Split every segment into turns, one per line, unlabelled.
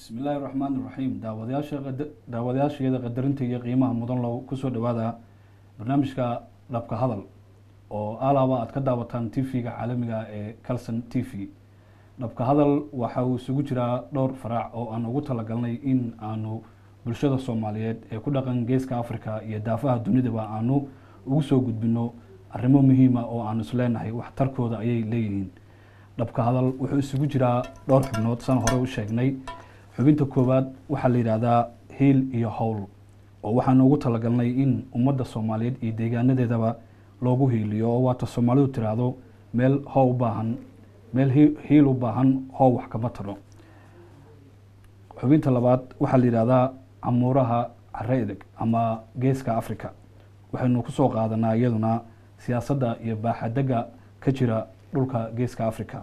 Bismillaahi raxmaani raxiim. Daawadayaasha, daawadayaasheeda qadarinta iyo qiimaha mudan loo, kusoo dhawaada barnaamijka Dhabka Hadal oo alaaba aad ka daawataan TV-ga caalamiga ee Calson TV. Dhabka Hadal waxa uu isugu jiraa dhowr faraac oo aan ugu talagalnay in aanu bulshada Soomaaliyeed ee ku dhaqan Geeska Africa iyo daafaha dunidaba aanu ugu soo gudbino arrimo muhiima oo aanu isleenahay waxtarkooda ayay leeyihiin. Dhabka Hadal wuxuu isugu jiraa dhowr xubnood, san hore u sheegnay. Xubinta koowaad waxaa la yidhaahdaa Hiil iyo Howl, oo waxaanu ugu talagalnay in ummadda Soomaaliyeed iyo deegaanadeedaba loogu hiiliyo, oo waata Soomaalidu tiraahdo meel hoo u baahan, meel hiil u baahan hoo wax kama taro. Xubinta labaad waxaa la yidhahdaa Camuuraha Care Edeg ama Geeska Africa. Waxaynu kusoo qaadanaa iyaduna siyaasadda iyo baaxadega ka jira dhulka Geeska Africa.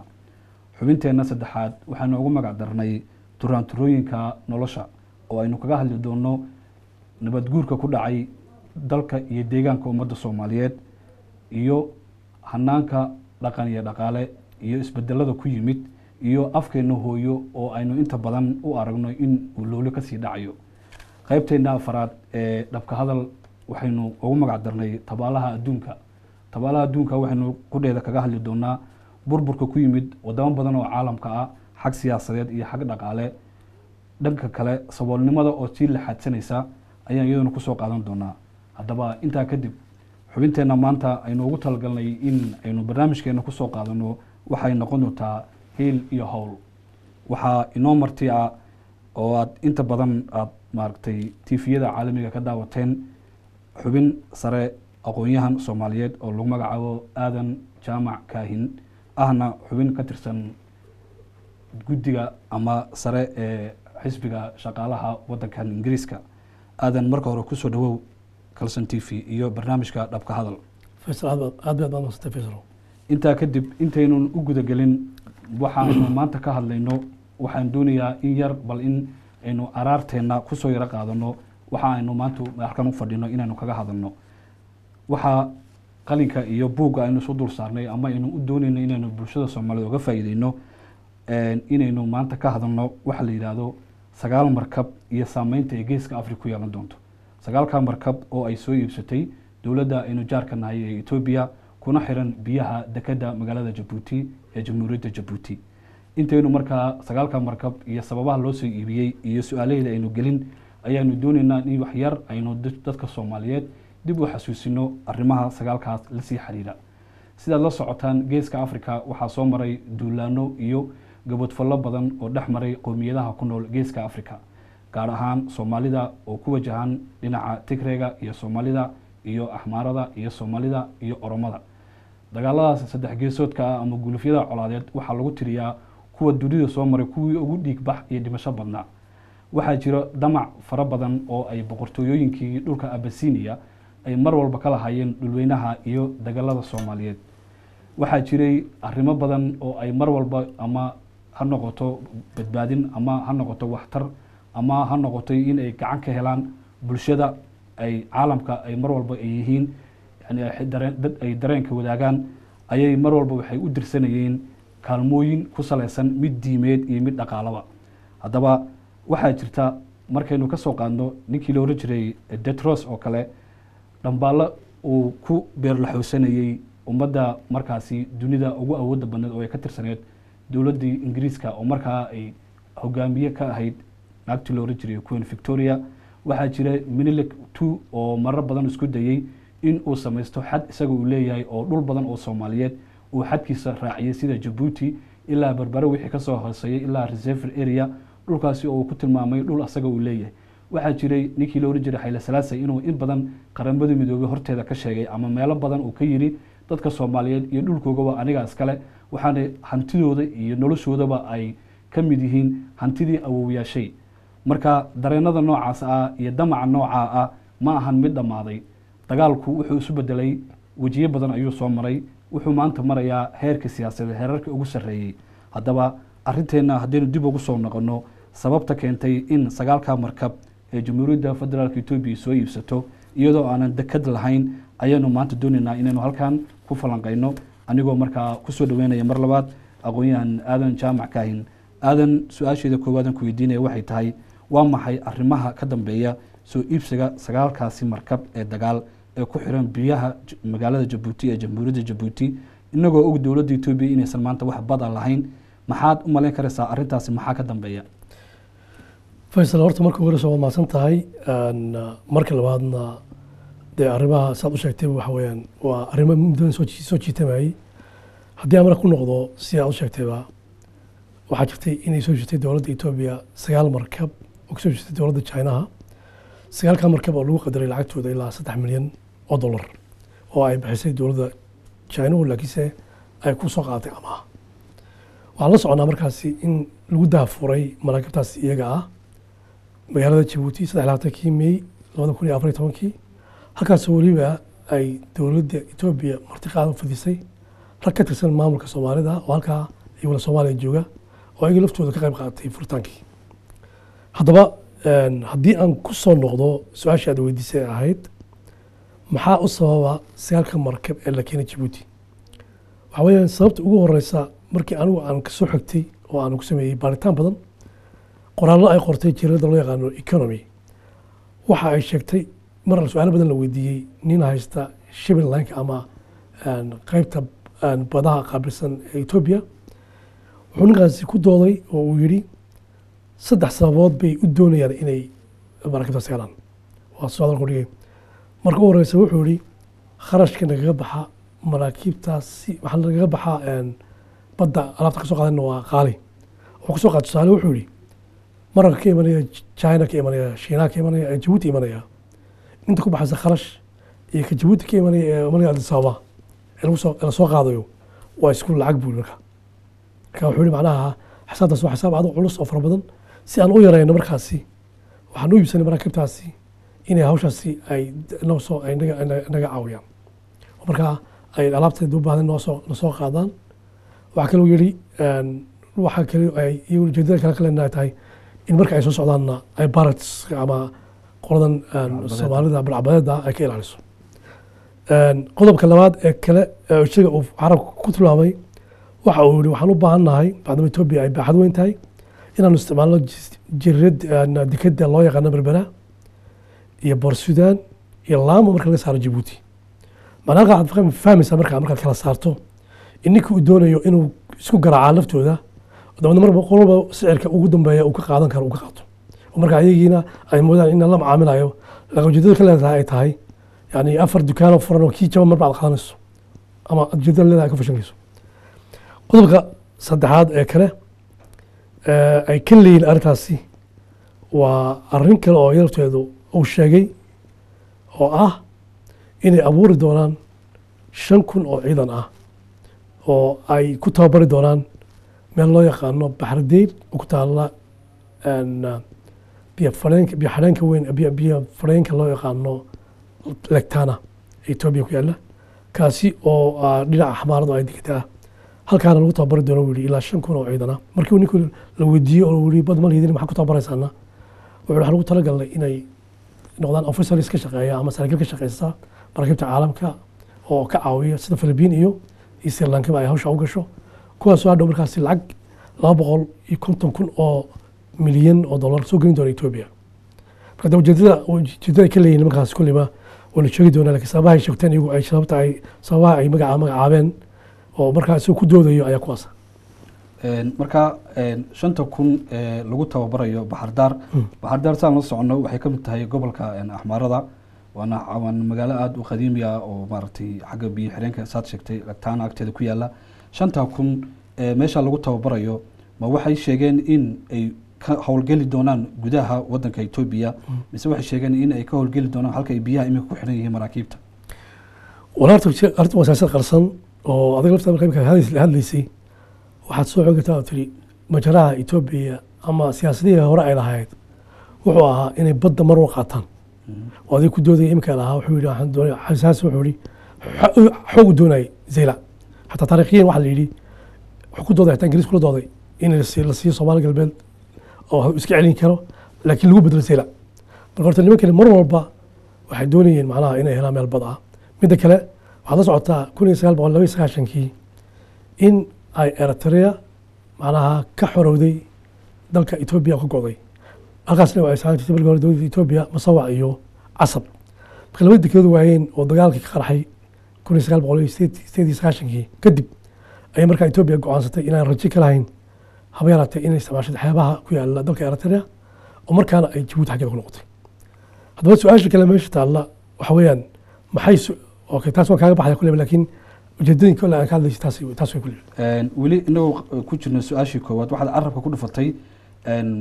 Xubinteenna saddexaad waxaanu ugu magac darnay Turaanturooyinka Nolosha, oo aynu kaga hadli doono nabadguurka ku dhacay dalka iyo deegaanka ummadda Soomaaliyeed iyo hanaanka dhaqan iyo dhaqaale iyo isbedelada ku yimid iyo afkeena hooyo oo aynu inta badan u aragno in uu looli kasii dhacayo. Qaybteenna afaraad ee Dhabka Hadal waxaynu ugu magac darnay Tabaalaha Adduunka. Tabaalaha Adduunka waxaynu qudheeda kaga hadli doonaa burburka ku yimid wadamo badan oo caalamka ah, xag siyaasadeed iyo xag dhaqaale. Dhanka kale, saboolnimada oo sii laxaadsanaysa ayaan iyaduna kusoo qaadan doonaa. Haddaba intaa kadib, xubinteenna maanta aynu ugu talagalnay in aynu barnaamijkeena kusoo qaadano waxay noqon doontaa Hiil iyo Howl. Waxaa inoo marti ah oo aad inta badan aad maaragtay TV-yada caalamiga ka daawateen xubin sare, aqoon-yahan Soomaaliyeed oo lagu magacaabo Aadan Jaamac Kaahin, ahna xubin ka tirsan guddiga ama sare ee Xisbiga Shaqaalaha waddankan Ingiriiska. Aadan, marka hore kusoo dhawow Calson TV iyo barnaamijka Dhabka Hadal.
Faysal, aad aad baad mahadsantay, Faysal.
Intaa kadib, intaynun u gudagelin waxaanu maanta ka hadlayno, waxaan doonayaa in yar bal in aynu araarteenna kusoo yaro qaadano waxa aynu maanta halkan u fadhino inaynu kaga hadalno. Waxaa qalinka iyo buugga aynu isu dul saarnay ama aynu u doonayno inaynu bulshada Soomaaliyeed uga faa'iideyno inaynu maanta ka hadalno waxa la yidhaahdo 9 markab iyo saameynta ay Geeska Africa ku yeelan doonto. 9-ka markab oo ay soo iibsatay dowladda aynu jaarka nahay ee Etoobiya, kuna xiran biyaha dekedda magaalada Jabuuti ee Jamhuuriyadda Jabuuti. Intaynu markaa 9-ka markab iyo sababaha loo soo iibiyey iyo su-aalaheeda aynu gelin, ayaanu doonaynaa in wax yar aynu dadka Soomaaliyeed dib u xasuusino arrimaha 9-kaas lasii xiriira. Sidaad la socotaan, Geeska Africa waxaa soo maray duulaano iyo gabodfallo badan oo dhex maray qowmiyadaha ku nool Geeska Africa, gaar ahaan Soomaalida oo ku wajahan dhinaca Tigreega iyo Soomaalida iyo Axmaarada iyo Soomaalida iyo Oromada. Dagaaladaas saddex geesoodka ah ama gulufyada colaadeed waxaa lagu tiriyaa kuwa dunida soo maray kuwii ugu dhiigbax iyo dhimasho badnaa. Waxaa jira damac fara badan oo ay boqortooyooyinkii dhulka Abasinia ay mar walba ka lahaayeen dhulweynaha iyo dagaalada Soomaaliyeed. Waxaa jiray arrimo badan oo ay mar walba, ama ha noqoto badbaadin ama ha noqoto waxtar ama ha noqoto in ay gacan ka helaan bulshada ay caalamka ay mar walba ay yihiin, yani dareen dad ay dareenka wadaagaan, ayay mar walba waxay u dirsanayeen kaalmooyin ku salaysan mid diimeed iyo mid dhaqaalaba. Haddaba waxaa jirta, markaynu ka soo qaadno ninkii la oran jiray Detros oo kale, dhambaallo uu ku beerlaxoosanayey ummadda markaasi dunida ugu awoodda badneed oo ay ka tirsaneed dowladdii Ingiriiska, oo markaa ay hogaamiye ka ahayd naagtii la oran jiray Queen Victoria. Waxaa jira Minilik II oo marar badan isku dayey in uu samaysto xad isaga uu leeyahay, oo dhul badan oo Soomaaliyeed uu xadkiisa raaciyey, sida Jabuuti ilaa Berbere wixii kasoo hooseeyey ilaa reserve area, dhulkaasi oo uu ku tilmaamay dhul asaga uu leeyahay. Waxaa jiray ninkii la oran jiray Xayle Salaasay inuu in badan Qaramada Midoobey horteeda ka sheegay ama meelo badan uu ka yidhi dadka Soomaaliyeed iyo dhulkoogaba aniga iskale, waxaana hantidooda iyo noloshoodaba ay ka mid yihiin hantidii awowyaashay. Marka dareenada noocaas ah iyo damaca noocaa ah ma ahan mid dhammaaday. Dagaalku wuxuu isu bedelay, wejiyo badan ayuu soo maray, wuxuu maanta marayaa heerka siyaasadeed, heerarka ugu sarreeyey. Haddaba arrinteenna haddaynu dib ugu soo noqono, sababta keentay in 9-ka markab ee Jamhuuriyadda Federaalka Etoobiya soo iibsato iyadoo aanan dekad lahayn ayaanu maanta doonaynaa inaynu halkan ku falanqayno, anigoo markaa kusoo dhaweynaya mar labaad aqoon-yahan Aadan Jaamac Kaahin. Aadan, su-aasheeda koowaad aan ku weydiinaya waxay tahay, waa maxay arrimaha ka dambeeya soo iibsiga 9kaasi markab ee dagaal ee ku xiran biyaha magaalada Jabuuti ee Jamhuuriyadda Jabuuti, inagoo og dowladda Etoobiya inaysan maanta wax bada lahayn? Maxaad u malayn karaysaa arrintaasi? Maxaa ka dambeeya?
Faysal, horta marka ugu horeysa waad mahadsan tahay. Marka labaadna dee arrimaha saad u sheegtay waxa weeyaan waa arrimo muddadan soo jiitamayay. Haddii aan marka ku noqdo, si aad u sheegtayba, waxaa jirtay inay soo jirtay dowladda Etoobiya 9 markab oo kasoo jirtay dowladda Chinaha, 9ka markab oo lagu qadaray lacagtooda ilaa 3 milyan oo dollar oo ay bixisay dowladda Chinuhu, laakiinse ay ku soo qaadatay amaah. Waxaan la soconaa markaasi in lagu daafuray maraakiibtaas iyaga ah magaalada Jabuuti 23-kii May 2014-kii, halkaas weliba ay dowladda Etoobiya martiqaad u fidisay rag ka tirsan maamulka Soomaalida oo halkaa iyaguna Soomaaliya jooga oo ayaga laftooda ka qayb qaatay furitaankii. Haddaba haddii aan ku soo noqdo su-aashii aad weydiisay ahayd maxaa u sababa 9ka markab ee la keenay Jabuuti, waxaa weeyaan sababta ugu horeysa, markii anigu aan kasoo xigtay oo aan ku sameeyey baaritaan badan qoraallo ay qortay jariidada loo yaqaano Economy, waxa ay sheegtay mar su-aalo badan la weydiiyey nin haysta shipping line ama qeybta badaha qaabilsan ee Etoobiya, wuxuu ninkaasi ku dooday oo uu yidhi saddex sababood bay u doonayaan inay maraakiibtaas helaan. Waa su-aal ku dhigay. Marka u horeysa wuxuu yidhi kharashka nagaga baxa maraakiibtaasi, waxaa nagaga baxa badda alaabta kasoo qaadana waa qaali. Wuxuu kasoo qaatay tusaale, wuxuu yidhi mararka ka imanaya China, ka imanaya Shiinaha, ka imanaya ee Jabuuti imanaya, inta ku baxaysa kharash iyo ka Jabuuti ka imanaya ee imanaya Addis Ababa ee lagu soo la soo qaadayo waa isku lacag, buu yidhi. Marka wuxuu yidhi macnaha xisaabtaas waa xisaab aad u culus oo fara badan. Si aan u yarayno markaasi waxaan u iibsanay maraakiibtaasi inay hawshaasi ay noo soo ay naga caawiyaan oo markaa ay alaabta u baahdan noo soo qaadaan. Waxaa kaloo yidhi waxaa kale ay iyo ujeedada kale kalena tahay in marka ay soo socdaanna ay pirates ama qoladan Soomaalida burcadbadeeda ay ka ilaaliso. Qodobka labaad ee kale ee isaga uu carabka ku tilmaamay waxa uu yidhi waxaan u baahan nahay, bacdama Etoobiya ay baaxad weyn tahay, inaanu isticmaalno jirad dekeda loo yaqaano Berbera iyo Port Sudan iyo Laamo marka laga saaro Jabuuti. Macnaha halkaa waxaad fahmaysaa markaa markaad kala saarto in ninka uu doonayo inuu isku garaacaa laftooda, dabeedna marba qolba sicirka ugu dambeeya uu ka qaadan karo uu ka qaato, oo marka ayagiina ay moodaan in la macaamilayo, laakiin ujeedada ka leedahay ay tahay yani afar dukaan oo furan oo kii jaban marba aad qaadanayso ama ujeedada leedahay ay ka fashanayso. Qodobka saddexaad ee kale ay ka leeyihin arrintaasi waa arrin kale oo lafteedu uu sheegay oo ah inay abuuri doonaan 5,000 oo ciidan ah oo ay ku tababari doonaan meel loo yaqaano Baxradeyn oo ku taalla biyo fadheenka, biyo xadheenka weyn, biyo fadheenka loo yaqaano Lake Tana ee Etoobiya ku yaalla, kaasi oo dhinaca xamaaradu ay degtaa. Halkaana lagu tababari doono wuu yidhi ilaa 5,000 oo ciidan ah. Markii uu ninku la weydiiyey oo uu yidhi bad ma lihidin, maxaa ku tababaraysaana, wuxuu waxaa lagu talagalnay inay noqdaan officers ka shaqeeya ama saraakiil ka shaqeysa maraakiibta caalamka oo ka caawiya sida Philippine iyo Sri Lanka ay hawsha u gasho, kuwaasoo hadhow markaasi lacag 250,000 oo milyan oo dollar soo gelin doona Etoobiya. Marka de ujeedada ay ka leeyihin markaas kulleyba waynu sheegi doonaa, lakiin sababaha ay sheegteen iyagu ay sababta ay sababaha ay magacaabeen oo markaa isagoo ku doodayo ayaa kuwaas.
Marka 5,000 ee lagu tababarayo Baxardaar, Baxardaar saan la soconno waxay ka mid tahay gobolka Axmaarada, waana magaalo aada u qadiimi ah oo maaragtay xagga biyo xireenka saad sheegtay Lake Tana agteeda ku yaala. 5,000 ee meesha lagu tababarayo, ma waxay sheegeen in ay ka howlgeli doonaan gudaha wadanka Etoobiya, mise waxay sheegeen in ay ka howlgeli doonaan halka ay biyaha iminka ku xiran yihiin maraakiibta?
Walaarta arrinta waa siyaasad qarsan oo adiga laftaada marka imika hadlaysay waxaad soo xogataa oo tiri majaraha Etoobiya ama siyaasadihii hore ay lahayd wuxuu ahaa inay badda mar war qaataan oo adiga ku doodaya imika lahaa. Wuxuu yidhi waxaan doonay xasaas, wuxuu yidhi xoog u doonayay Zayla. Xataa taariikhiyan waxaa la yidhi wuxuu ku dooday, xataa Ingiriis kula dooday in la siiyo Soomaali Galbeed oo iska celin karo, laakiin lagu bedelo Zayla. Marka horta nimankani mar walba waxay doonayeen macnaha inay helaan meel bad ah. Midda kale waxaad la socotaa 1992-kii in ay Eritrea macnaha ka xorowday. dalka Etoobiya ka go'day. Halkaasna waxay saaran jirtay markii hore dowladda Etoobiya Masawac iyo Casab. Marka labadii dekedood waayeen oo dagaalkii ka qarxay 1998-kii kadib, ayay markaa Etoobiya go'aansatay inaan rajo ka lahayn haba yaraatee inay isticmaasho xeebaha ku yaala dalka Eritrea, oo markaana ay Jabuuti xaggeeda ku noqotay. Haddaba su-aasha kale meesha taalla waxa weeyaan maxay okay, taas waan kaaga baxaya kulleyba, laakiin ujeedooyinka kole aan ka hadlaysa taas way kulleyba.
Weli inagoo ku jirno su-aashii koowaad, waxaad carabka ku dhufatay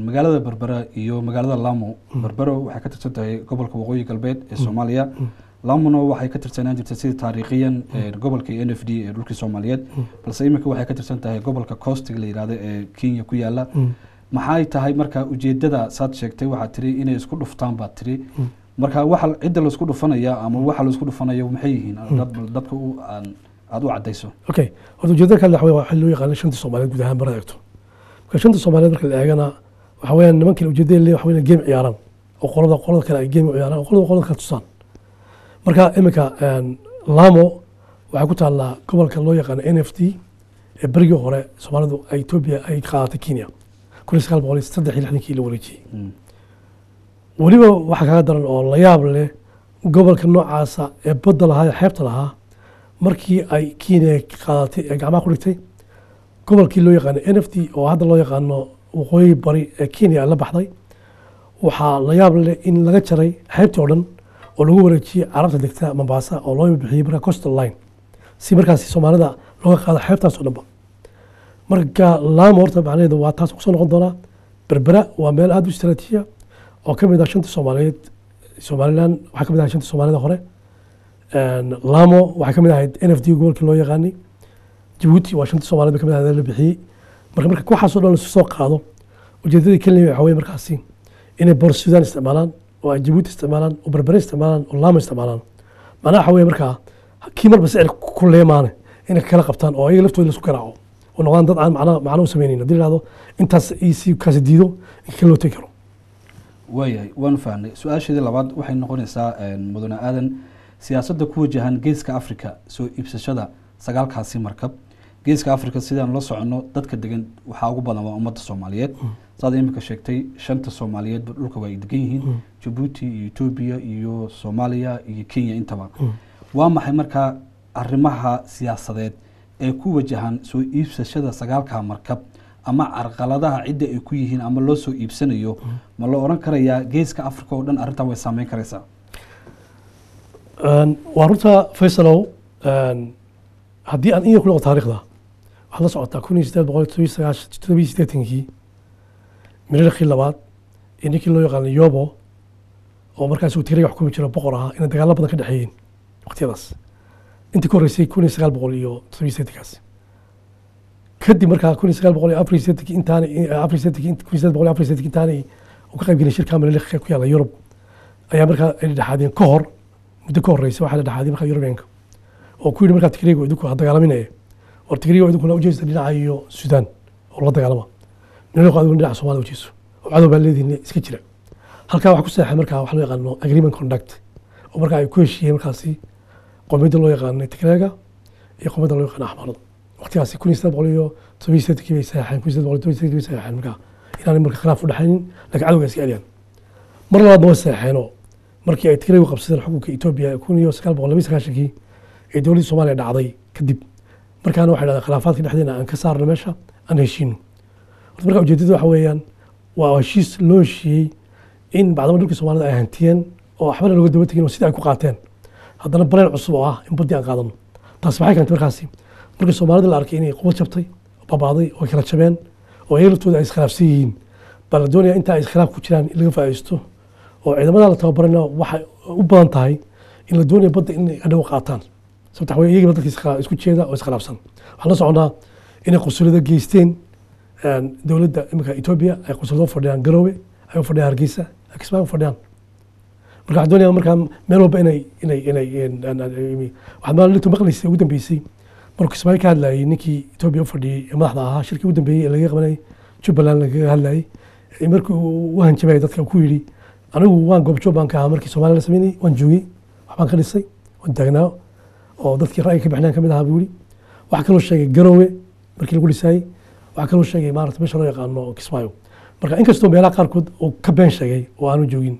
magaalada Berbera iyo magaalada Lamo. Berbero waxay ka tirsan tahay gobolka Waqooyi Galbeed ee Soomaaliya, Lamona waxay ka tirsanaan jirtay sidii taariikhiyan gobolka NFD ee dhulkii Soomaaliyeed, balse iminka waxay ka tirsan tahay gobolka Coastig la yidhahdo ee Kenya ku yaala. Maxay tahay marka ujeedada saad sheegtay? Waxaad tiri inay isku dhuftaan baad tiri. Marka waxa cidda laisku dhufanaya ama waxa laisku dhufanayo maxay yihiin? Dad dadka u aan aada u caddayso.
Okay, horta ujeedada kale waxa weeye waxaa loo yaqaana shanta Soomaaliyeed guud ahaan marada eegto. Marka shanta Soomaaliyeed marka la eegana, waxa weeyaan nimankan ujeedada leeyahay waxa weeyaan game ciyaaraan oo qolada qolada kale ay game u ciyaaraan oo qolada qolada kale tusaan. Marka iminka Lamo waxay ku taallaa gobolka loo yaqaano NFD ee berigii hore Soomaalidu ay Etoobiya ay qaadatay Kenya 1963-kii la wareejiyey. Weliba waxaa kaga daran oo la yaab leh, gobolka noocaasa ee badda lahaa ee xeebta lahaa, markii ay Kenya qaadatay ee gacmaha ku dhigtay gobolkii loo yaqaano NFD oo hadda loo yaqaano Waqooyi Bari ee Kenya la baxday, waxaa la yaab leh in laga jaray xeebtii oo dhan oo lagu wareejiyey Carabta degta Mombasa oo loo bixiyey markaa coastal line, si markaasi Soomaalida looga qaado xeebtaas oo dhanba. Marka Laamo horta macnaheedu waa taas. Kusoo noqon doonaa Berbera, waa meel aada u istaraatiijiya oo ka mid ah shanta Soomaaliyeed. Somaliland waxaa ka mid ahayd shanta Soomaalida hore. Laamo waxay ka mid ahayd NFD gobolkii loo yaqaanay. Jabuuti waa shanta Soomaaliyed bay ka mid ahayd la bixiyey. Marka waxaasoo dhan lasu soo qaado, ujeedadii keliya waxa weye markaasi inay Port Sudan isticmaalaan oo ay Jabuuti isticmaalaan oo Berbere isticmaalaan oo Laamo isticmaalaan. Macnaha waxa weye markaa kii marba sicir ku leemaane inay kala qabtaan oo ayaga laftooda laisku garaaco oo noqdaan dad aan macno u sameynayn. Haddii la yidhahdo intaas si kaasi diido, in kale loo tegi karo.
Waayahay, waanu fahnay. Su-aasheedii labaad waxay noqonaysaa, mudane Aadan, siyaasadda ku wajahan Geeska Africa soo iibsashada sagaalkaasi markab. Geeska Africa sidaan la soconno dadka degan waxaa ugu badan waa ummadda Soomaaliyeed. Saad iminka sheegtay, shanta Soomaaliyeedba dhulka waa ay degan yihiin, Jabuuti iyo Etoobiya iyo Soomaaliya iyo Kenya intaba. Waa maxay markaa arrimaha siyaasadeed ee ku wajahan soo iibsashada sagaalka markab ama carqaladaha cidda ay ku yihiin ama loo soo iibsanayo? Ma la odhan karayaa Geeska Africa oo dhan arrintan way saameyn karaysaa?
Waa runta Faysalow. Haddii aan in yar ku noqo taariikhda, waxaad la socotaa 1887-kii Minirkii labaad iyo ninkii loo yaqaano Yobo oo markaas uu Tigreega xukumi jiro, boqor ahaa, inay dagaalo badan ka dhexeeyeen waqtiyadaas intii ka horreysay 1987-kaas. Kadib markaa 1984-kii intaanay 84-kii, 1884-kii intaanay uu ka qayb gelin shirka Minirk ku yaalla Yurub, ayaa markaa ay dhexaadeen ka hor, muddo ka horreysay waxaa la dhexaadiyay markaa Yurubiyanka oo ku yidhi markaa Tigreega idinku ha dagaalaminaya, war Tigreega idinkuna ujeesta dhinaca iyo Suudaan oo la dagaalama, Minirk adiguna dhinaca Soomaalida ujeeso oo cadow baa leedihin, iska jira. Halkaa waxaa ku seexay markaa waxa loo yaqaano agreement conduct oo markaa ay ku heshiiyeen markaasi qowmiyadda loo yaqaano Tigreega iyo qowmiyadda loo yaqaano Axmaarada. Waqtigaasi 1887-kii bay saxeexeen, 1887-kii bay saxeexeen markaa inaanay marka khilaaf u dhexaynin, laakiin cadowga iska celiyaan. Mar labaadna way saxeexeenoo markii ay Tigreegu qabsadeen xukunka Etoobiya 1992-kii ee dowladdii Soomaaliya dhacday kadib, markaana waxay dhahdeen khilaafaadka dhexdeena aan ka saarno meesha, aan heshiino horta. Marka ujeedada waxa weeyaan waa heshiis loo heshiiyey in bacdama dhulkii Soomaalida ay hantiyeen oo waxbana looga daba tegin oo sidii ay ku qaateen, haddana baleen cusub oo ah in baddii aan qaadano. Taas maxay keentay markaasi? Markii Soomaalida la arkay inay quwad jabtay, babaaday oo kala jabeen oo iyaga laftooda ay iskhilaafsan yihiin, baa la doonaya inta ay iskhilaaf ku jiraan in laga faa'iidaysto oo ciidamada la tababarana waxay u badan tahay in la doonayo badda inay adhow qaataan, sababta waxa weeye iyagiiba dadka isku jeeda oo iskhilaafsan. Waxaan la soconaa inay qusulada geysteen dowladda iminka Etoobiya ay qusulado u fadhiyaan Garoowe, ay u fadhiyaan Hargeysa, ay Kismaayo u fadhiyaan. Marka waxaan doonayaa markaa meel walba inay waxaad maalintu maqlaysay ugu dambeysay markuu Kismaayo ka hadlayay ninkii Etoobiya u fadhiyey ee madaxda ahaa, shirkii ugu dambeeyey ee laga qabanayay Jubbaland lagaga hadlayay, markii uu u hanjabayay dadka ku yidhi anigu waan goobjoog baan ka ahaa markii Soomaaliya la sameynayay, waan joogay, waxbaan ka dhisay, waan taagnaa oo dadkii ra'yiga ka bixinaan ka mid ahaa buu yidhi. Waxaa kaloo sheegay Garoowe markii lagu dhisaayey, waxaa kaloo sheegay maarata meesha loo yaqaano Kismaayo. Marka inkastoo meelaha qaarkood uu ka been sheegay oo aanu joogin,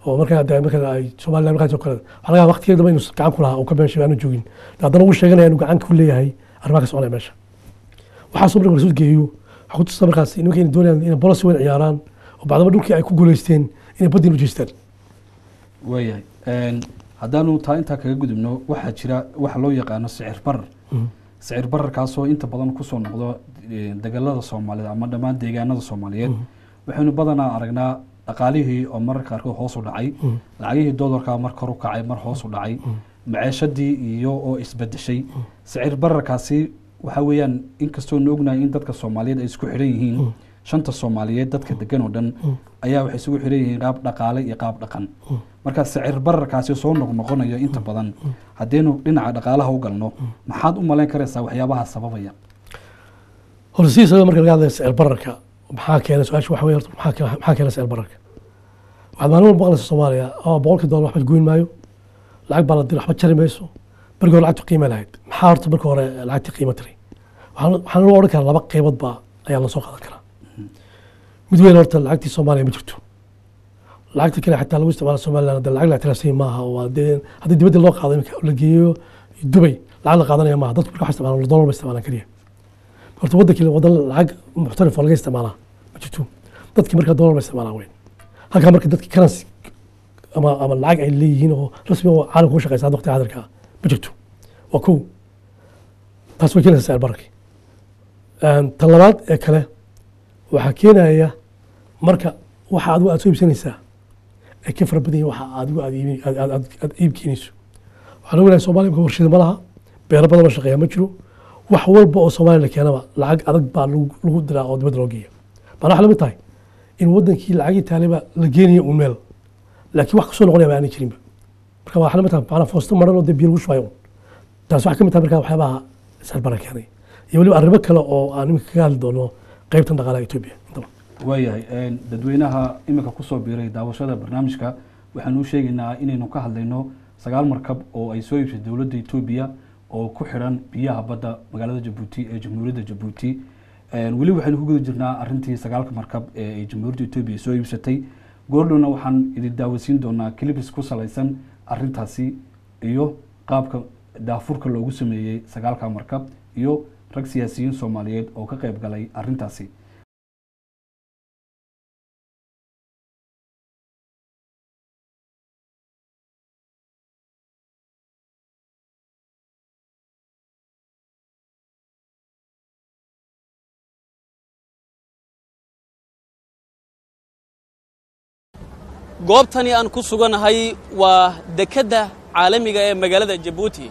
oo markaa de marka ay Somaliland markaas oo kale waxaa laga yaabaa waqtigeeda dambe inuu gacan ku lahaa, uu ka been sheegay aanu joogin, haddana wuu sheeganaya inuu gacan ku leeyahay arrimaha ka soconaya meesha. Waxaasoo marka lasoo geeyo waxaa ku tusta markaas nimanka inay doonayaan inay policy weyn ciyaaraan, oo bacdama dhulkii ay ku guuleysteen inay baddiin u jeestaan.
Waayahay, haddaanu taa intaa kaga gudubno, waxaa jira waxa loo yaqaano sicir barar. Sicir bararkaasoo inta badan kusoo noqdo degalada Soomaalida ama dhammaan deegaanada Soomaaliyeed. Waxaynu badanaa aragnaa dhaqaalihii oo mararka qaarkood hoos u dhacay, lacagihii doolarka mar kor u kacay, mar hoos u dhacay, maceeshadii iyo oo isbedeshay. Sicir bararkaasi waxa weeyaan, inkastoo nu ognahay in dadka Soomaaliyeed ay isku xidhan yihiin, shanta Soomaaliyeed dadka degan oo dhan ayaa waxay isugu xidhan yihiin qaab dhaqaale iyo qaab dhaqan. Marka sicir bararkaasi soo noqnoqonayo inta badan, haddaynu dhinaca dhaqaalaha u galno, maxaad u malayn karaysaa waxyaabaha sababaya?
Horta sidiisaba marka laga hadlayo sicir bararka maxaa keena, su-aasha waxa weeye horta maxaa keena sicir bararka? Waxaad maalin walba maqlaysa Soomaaliya oo $100 waxba goyn maayo, lacag baa la diray, waxba jari mayso. Markii hore lacagtu qiima lahayd. Maxaa horta marka hore lacagtii qiimo tiray? Waxaan loo odhan karaa laba qaybood baa ayaa lasoo qaadan karaa. Mid weyn horta lacagtii Soomaaliya ma jirto. Lacagta kale xataa lagu isticmaalo Somaliland hadda lacag la ictiraafsan maaha, oo haddii dibadda loo qaado imika la geeyo Dubay lacag la qaadanaya maaha. Dadku marka wax isticmaalaan dollar ba isticmaalaan keliya. Horta waddankii waddan lacag muxtarif oo laga isticmaalaa ma jirto, dadkii marka dollar ba isticmaalaan weyn halkaa. Marka dadki currency ama lacag ay leeyihiin oo rasmi oo caalamka ku shaqeysa hadda waqtiga hadalka ah ma jirto, waa kow. Taas way keenaysaa sicir bararkii. Tan labaad ee kale waxaa keenaya marka waxa adigu aad soo iibsanaysaa ay ka fara badan yihiin waxa adigu aad iib keenayso. Waxaan ognahay Soomaaliya marka warshado ma laha, beero badan oo shaqeeya ma jiro. Wax walba oo Soomaaliya la keenaba lacag adag baa lagu diraa oo dibadda loo geeya. Maana waxaa la mid tahay in wadankii lacagii taaliba la geenayo uun meel, laakiin wax kasoo noqonaya ba aanay jirinba. Marka waxaa la mid tahay macnaa foosto maran oo dee biyo lagu shubayo un. Taas waxaa ka mid tahay marka waxyaabaha sicir barar keenay, iyo weliba arrimo kale oo aan iminka kaga hadli doono qaybtan dhaqaalaha Etoobiya intaba.
Waayahay, dadweynaha iminka kusoo biiray daawashada barnaamijka waxaanu u sheegaynaa inaynu ka hadlayno 9 markab oo ay soo iibsay dowladda Etoobiya oo ku xidhan biyaha badda magaalada Jabuuti ee Jamhuuriyadda Jabuuti. Weli waxaynu ku guda jirnaa arrintii sagaalka markab ee ay Jamhuuriyadda Etoobiya soo iibsatay. Goordhowna waxaan idin daawasiin doonaa clips ku salaysan arrintaasi iyo qaabka daafurka loogu sameeyey sagaalka markab iyo rag siyaasiyiin Soomaaliyeed oo ka qayb galay arrintaasi.
Goobtani aan ku suganahay waa dekedda caalamiga ee magaalada Jabuuti.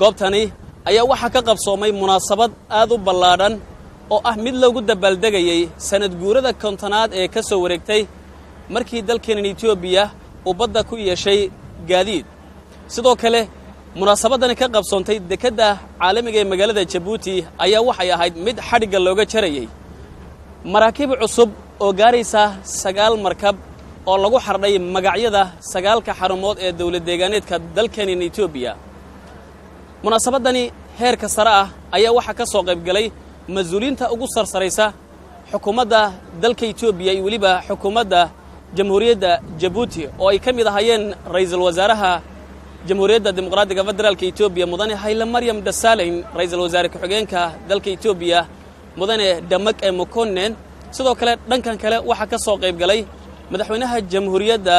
Goobtani ayaa waxaa ka qabsoomay munaasabad aad u ballaadhan oo ah mid lagu dabaaldegayey sanad guurada 50aad ee ka soo wareegtay markii dalkeenan Etoobiya uu badda ku yeeshay gaadiid. Sidoo kale munaasabaddani ka qabsoontay dekedda caalamiga ee magaalada Jabuuti ayaa waxay ahayd mid xadhigga looga jarayey maraakiib cusub oo gaaraysa 9 markab oo lagu xardhay magacyada sagaalka xarumood ee dowlad deegaaneedka dalkeenan Etoobiya. Munaasabaddani heerka sare ah ayaa waxaa ka soo qayb galay mas-uuliyiinta ugu sarsaraysa xukuumadda dalka Etoobiya iyo weliba xukuumadda Jamhuuriyadda Jabuuti, oo ay ka mid ahaayeen ra'iisul wasaaraha Jamhuuriyadda Dimuqraadiga Federaalka Etoobiya Mudane Hayle Maryam Dasaaleyn, ra'iisul wasaare ku-xigeenka dalka Etoobiya Mudane Damak e Mokonnen. Sidoo kale dhankan kale waxaa ka soo qayb galay madaxweynaha Jamhuuriyadda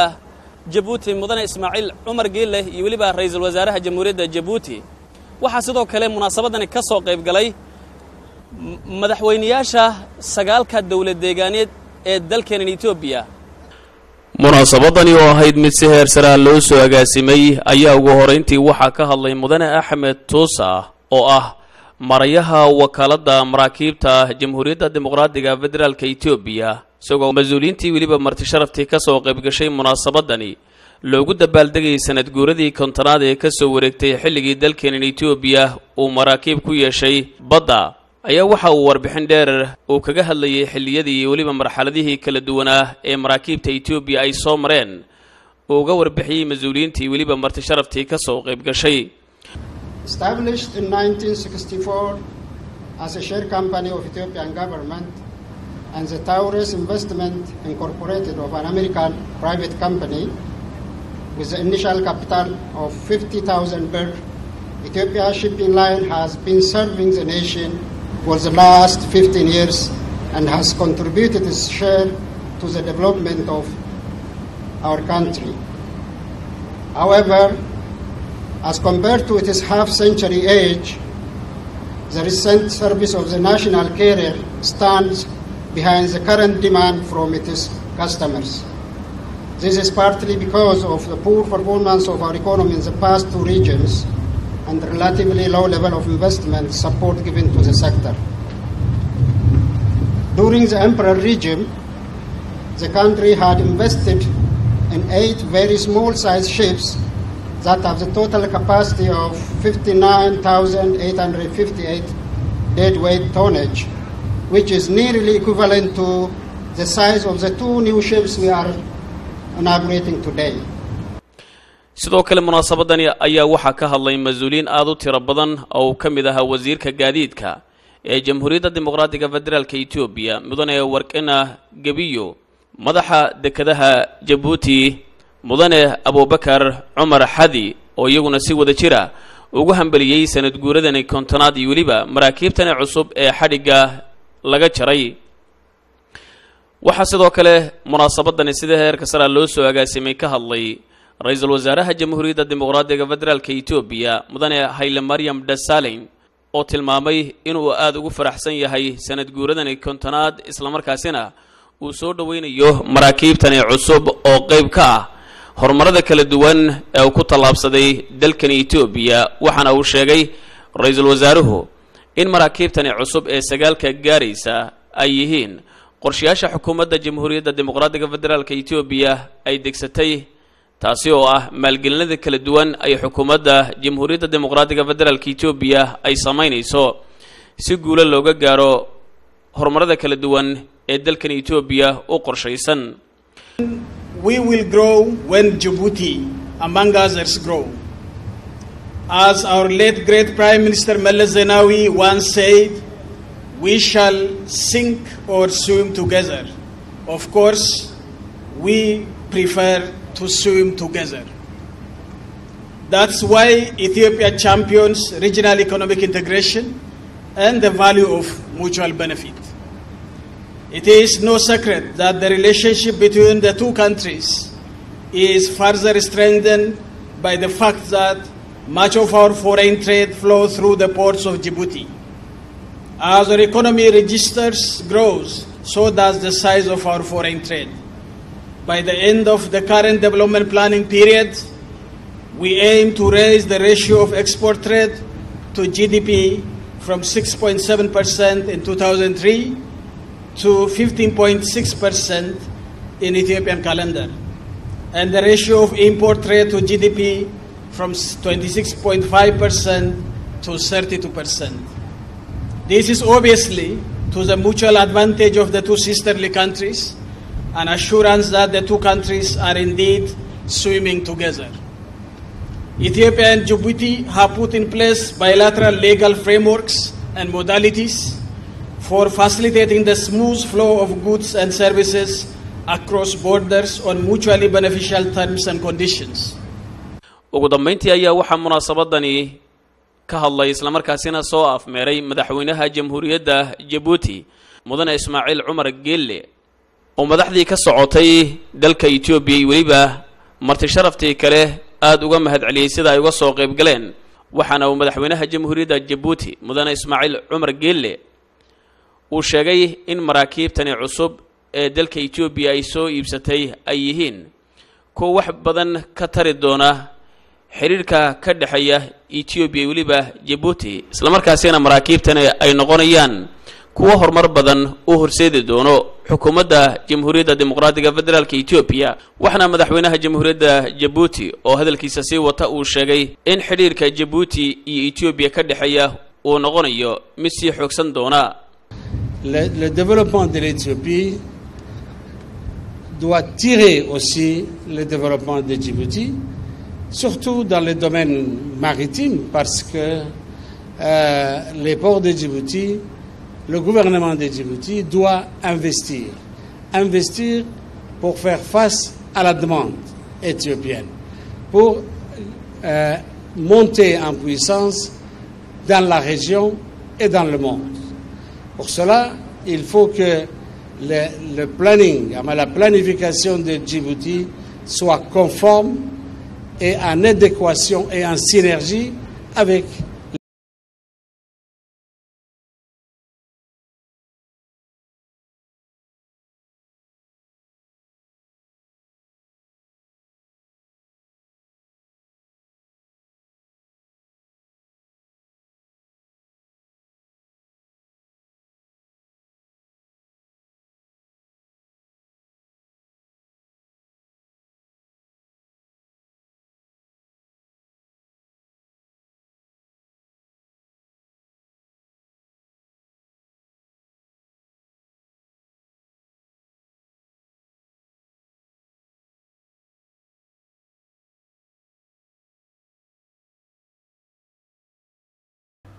Jabuuti Mudane Ismaaciil Cumar Geeleh iyo weliba ra'iisul wasaaraha Jamhuuriyadda Jabuuti. Waxaa sidoo kale munaasabaddani ka soo qayb galay madaxweynayaasha sagaalka dowlad deegaaneed ee dalkeenan Etoobiya. Munaasabadani oo ahayd mid si heer saraa loo soo agaasimay ayaa ugu horeyntii waxaa ka hadlay Mudane Axmed Tuusa oo ah marayaha wakaaladda maraakiibta Jamhuuriyadda Dimuqraadiga Federaalka Etoobiya, isagoo mas-uuliyiintii weliba marti sharaftii ka soo qaybgashay munaasabadani loogu dabaaldegayay sanad guuradii 50aad ee ka soo wareegtay xilligii dalkeenan Etoobiya uu maraakiib ku yeeshay badda ayaa waxa uu warbixin dheer uu kaga hadlayay xilliyadii iyo weliba marxaladihii kala duwanaa ee maraakiibta Etoobiya ay soo mareen uu uga warbixiyey mas-uuliyiintii weliba marti sharaftii ka soo qayb gashay.
Established in 1964 as a share company of Ethiopian government, and the Taurus Investment Incorporated of an American private company with the initial capital of 50,000 birr, Ethiopia Shipping Line has been serving the nation for the last 15 years and has contributed its share to the development of our country. However, as compared to its half-century age, the recent service of the national carrier stands behind the current demand from its customers. This is partly because of the poor performance of our economy in the past two regions and the relatively low level of investment support given to the sector. During the emperor regime, the country had invested in 8 very small-sized ships that have the total capacity of 59,858 deadweight tonnage, which is nearly equivalent to the size of the two new ships we are inaugurating today.
Sidoo kale munaasabadani ayaa waxaa ka hadlay mas-uuliyiin aada u tiro badan oo uu ka mid ahaa wasiirka gaadiidka ee Jamhuuriyadda Dimuqraadiga Federaalka Etoobiya, mudane Warqina Gebiyo, madaxa dekedaha Jabuuti, mudane Abubakar Cumar Xadi, oo iyaguna si wada jira ugu hambeliyey sanad guuradani 50aad iyo weliba maraakiibtani cusub ee xadhigga laga jaray. Waxaa sidoo kale munaasabadani sida heerka sara loo soo agaasimay ka hadlay ra-iisul wasaaraha Jamhuuriyadda Dimuqraadiga Federaalka Etoobiya, mudane Hayle Maryam Dasaleyn, oo tilmaamay inuu aada ugu faraxsan yahay sanad guuradani 50aad, islamarkaasina uu soo dhoweynayo maraakiibtani cusub oo qayb ka ah horumarada kala duwan ee uu ku tallaabsaday dalkani Etoobiya. Waxaana uu sheegay ra-iisul wasaaruhu in maraakiibtani cusub ee sagaalka gaaraysa ay yihiin qorshayaasha xukuumadda Jamhuuriyadda Dimuqraadiga Federaalka Etoobiya ay degsatay, taasi oo ah maalgelinada kala duwan ay xukuumadda Jamhuuriyadda Dimuqraadiga Federaalka Etoobiya ay samaynayso si guulo looga gaaro horumarada kala duwan ee dalkan Etoobiya u qorshaysan.
We will grow when Djibouti, among others, grow. As our late great Prime Minister Meles Zenawi once said, "We shall sink or swim together." Of course, we prefer to swim together. That's why Ethiopia champions regional economic integration and the value of mutual benefit. It is no secret that the relationship between the two countries is further strengthened by the fact that much of our foreign trade flows through the ports of Djibouti. As our economy registers growth, so does the size of our foreign trade. By the end of the current development planning period, we aim to raise the ratio of export trade to GDP from 6.7% in 2003 to 15.6% in Ethiopian calendar, and the ratio of import trade to GDP from 26.5% to 32%. This is obviously to the mutual advantage of the two sisterly countries, an assurance that the two countries are indeed swimming together. Ethiopia and Djibouti have put in place bilateral legal frameworks and modalities for facilitating the smooth flow of goods and services across borders on mutually beneficial terms and conditions.
Ugu dambeyntii ayaa waxaa munaasabadani ka hadlay, islamarkaasina soo afmeeray, madaxweynaha Jamhuuriyadda Jabuuti, mudane Ismaaciil Cumar Geelle, oo madaxdii ka socotay dalka Etoobiya iyo weliba marti sharaftii kale aada uga mahad celiyey sida ay uga soo qayb galeen. Waxaana uu madaxweynaha Jamhuuriyadda Jabuuti, mudane Ismaaciil Cumar Geelle, uu sheegay in maraakiibtani cusub ee dalka Etoobiya ay soo iibsatay ay yihiin kuwa wax badan ka tari doona xiriirka ka dhexeeya Etoobiya iyo weliba Jabuuti, islamarkaasina maraakiibtani ay noqonayaan kuwo horumar badan u horseedi doono xukuumadda Jamhuuriyadda Dimuqraadiga Federaalka Etoobiya. Waxaana madaxweynaha Jamhuuriyadda Jabuuti oo hadalkiisa sii wata uu sheegay in xidhiirka Jabuuti iyo Etoobiya ka dhexeeya uu noqonayo mid sii xoogsan doona.
Le développement de l'Éthiopie doit tirer aussi le développement de Djibouti, surtout dans le domaine maritime, parce que les ports de Djibouti Le gouvernement de Djibouti doit investir. Investir pour faire face à la demande éthiopienne, pour monter en puissance dans la région et dans le monde. Pour cela, il faut que le planning, la planification de Djibouti soit conforme et en adéquation et en synergie avec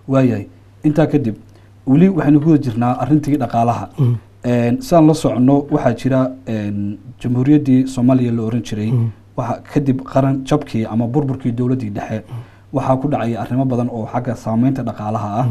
Waayahay, intaa kadib weli waxaynu ku guda jirnaa arrintii dhaqaalaha. Sidaan la soconno, waxaa jira Jamhuuriyaddii Soomaaliya la oran jiray waxa kadib qaran jabkii ama burburkii dowladdii dhexe waxaa ku dhacay arrimo badan oo xagga saameynta dhaqaalaha ah.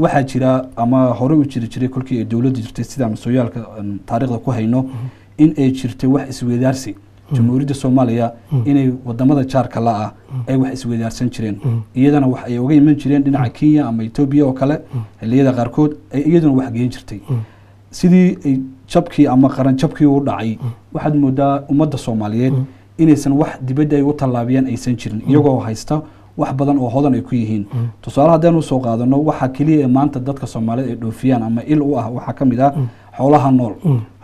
Waxaa jira ama horey u jiri jiray kolkii ay dowladdu jirtay, sidaan sooyaalka taariikhda ku hayno, in ay jirtay wax isweydaarsi Jamhuuriyadda Soomaaliya inay wadamada jaarka la ah ay wax isweydaarsan jireen, iyadana wax ay uga iman jireen dhinaca Kenya ama Etoobiya oo kale, xilliyada qaarkood ay iyaduna wax geen jirtay. Sidii ay jabkii ama qaran jabkii u dhacay, waxaad moodaa ummadda Soomaaliyeed inaysan wax dibadda ay u tallaabiyaan aysan jirin, iyagoo haysta wax badan oo hodan ay ku yihiin. Tusaale haddaynu soo qaadano, waxa keliya ee maanta dadka Soomaaliyeed ay dhoofiyaan ama il u ah waxaa ka mid ah xoolaha nool.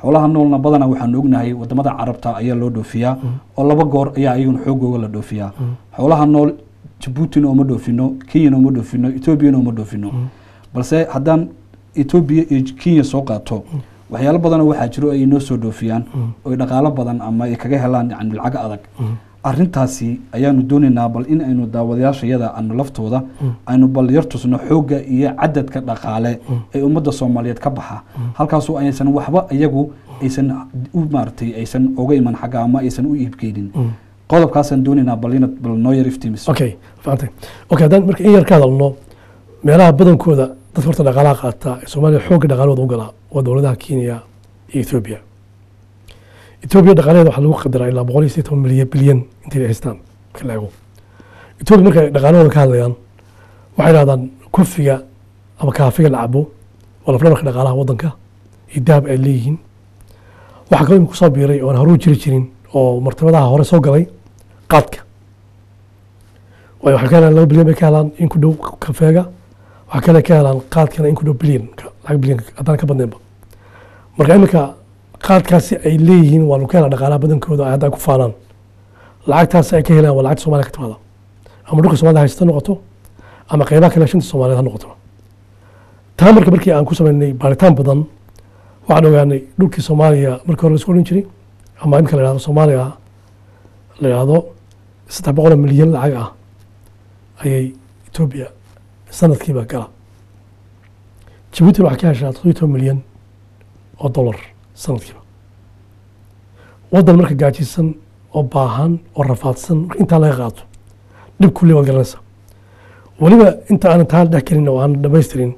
Xoolaha noolna badanaa waxaanu ognahay wadamada Carabta ayaa loo dhoofiyaa, oo laba goor ayaa iyaguna xoogooga la dhoofiyaa. Xoolaha nool Jabuutina ooma dhoofino, Kenyana ooma dhoofino, Etoobiyana ooma dhoofino. Balse haddaan Etoobiya iyo Kenya soo qaato, waxyaalo badanoo waxaa jiro ay inoo soo dhoofiyaan oo ay dhaqaalo badan ama ay kaga helaan, yani lacag adag. Arrintaasi ayaanu doonaynaa bal in aynu daawadayaasha iyada aanu laftooda aynu bal yar tusno xoogga iyo cadadka dhaqaale ee ummadda Soomaaliyeed ka baxa halkaasoo aysan waxba iyagu aysan u maaragtay aysan uga iman xagga ama aysan u iibgeynin. Qodobkaasaan doonaynaa bal inaad bal noo yar iftiimiso.
Okay, fahantay. Okay, haddaan marka in yar ka hadalno meelaha badankooda dadka horta dhaqaalaha qaata ee Soomaaliya xoogga dhaqaalahooda u galaa waa dowladaha Kenya iyo Ethiopia. Ethiopia dhaqaalaheeda waxaa lagu qadaraa ilaa 180 milyan bilyan intay haystaan. Marka la eego Ethiopia, markay dhaqaalahooda ka hadlayaan, waxay dhahdaan kofiga ama kaafiga la cabo waa lafdhabarka dhaqaalaha waddanka iyo dahab ay leeyihiin. Waxaa kaloo imika kusoo biiray oon horuu jiri jirin oo martabadaha hore soo galay qaadka, waayo waxay ka helaan 2 bilyan bay ka helaan in ku dhow kafeega, waxaa kale ka helaan qaadkana in ku dhow bilyan, lacag bilyan haddaan ka badnaynba. Marka iminka qaadkaasi ay leeyihiin waa lagu ka helaa dhaqaalaha badankooda ay hadda ku faanaan. Lacagtaasi ay ka helaan waa lacagta Soomaaliya ka timaada, ama dhulka Soomaalida haysta noqoto ama qeybaha kale shanta Soomaaliyeed ha noqoto. Taa marka markii aan ku sameynay baaritaan badan, waxaan ogaanay dhulkii Soomaaliya markii hore la isku odhan jiray ama imika la yidhahdo Soomaaliya la yidhahdo, 300 milyan lacag ah ayay Etoobiya sanadkiiba gala. Jabuutina waxaa ka heshaa 17 milyan oo dollar sanadkiiba. Waddan marka gaajisan oo baahan oo rafaadsan marka intaa laga qaato, dhib kulli waad garanaysaa. Weliba inta aanan taa dhex gelin oo aanan dhamaystirin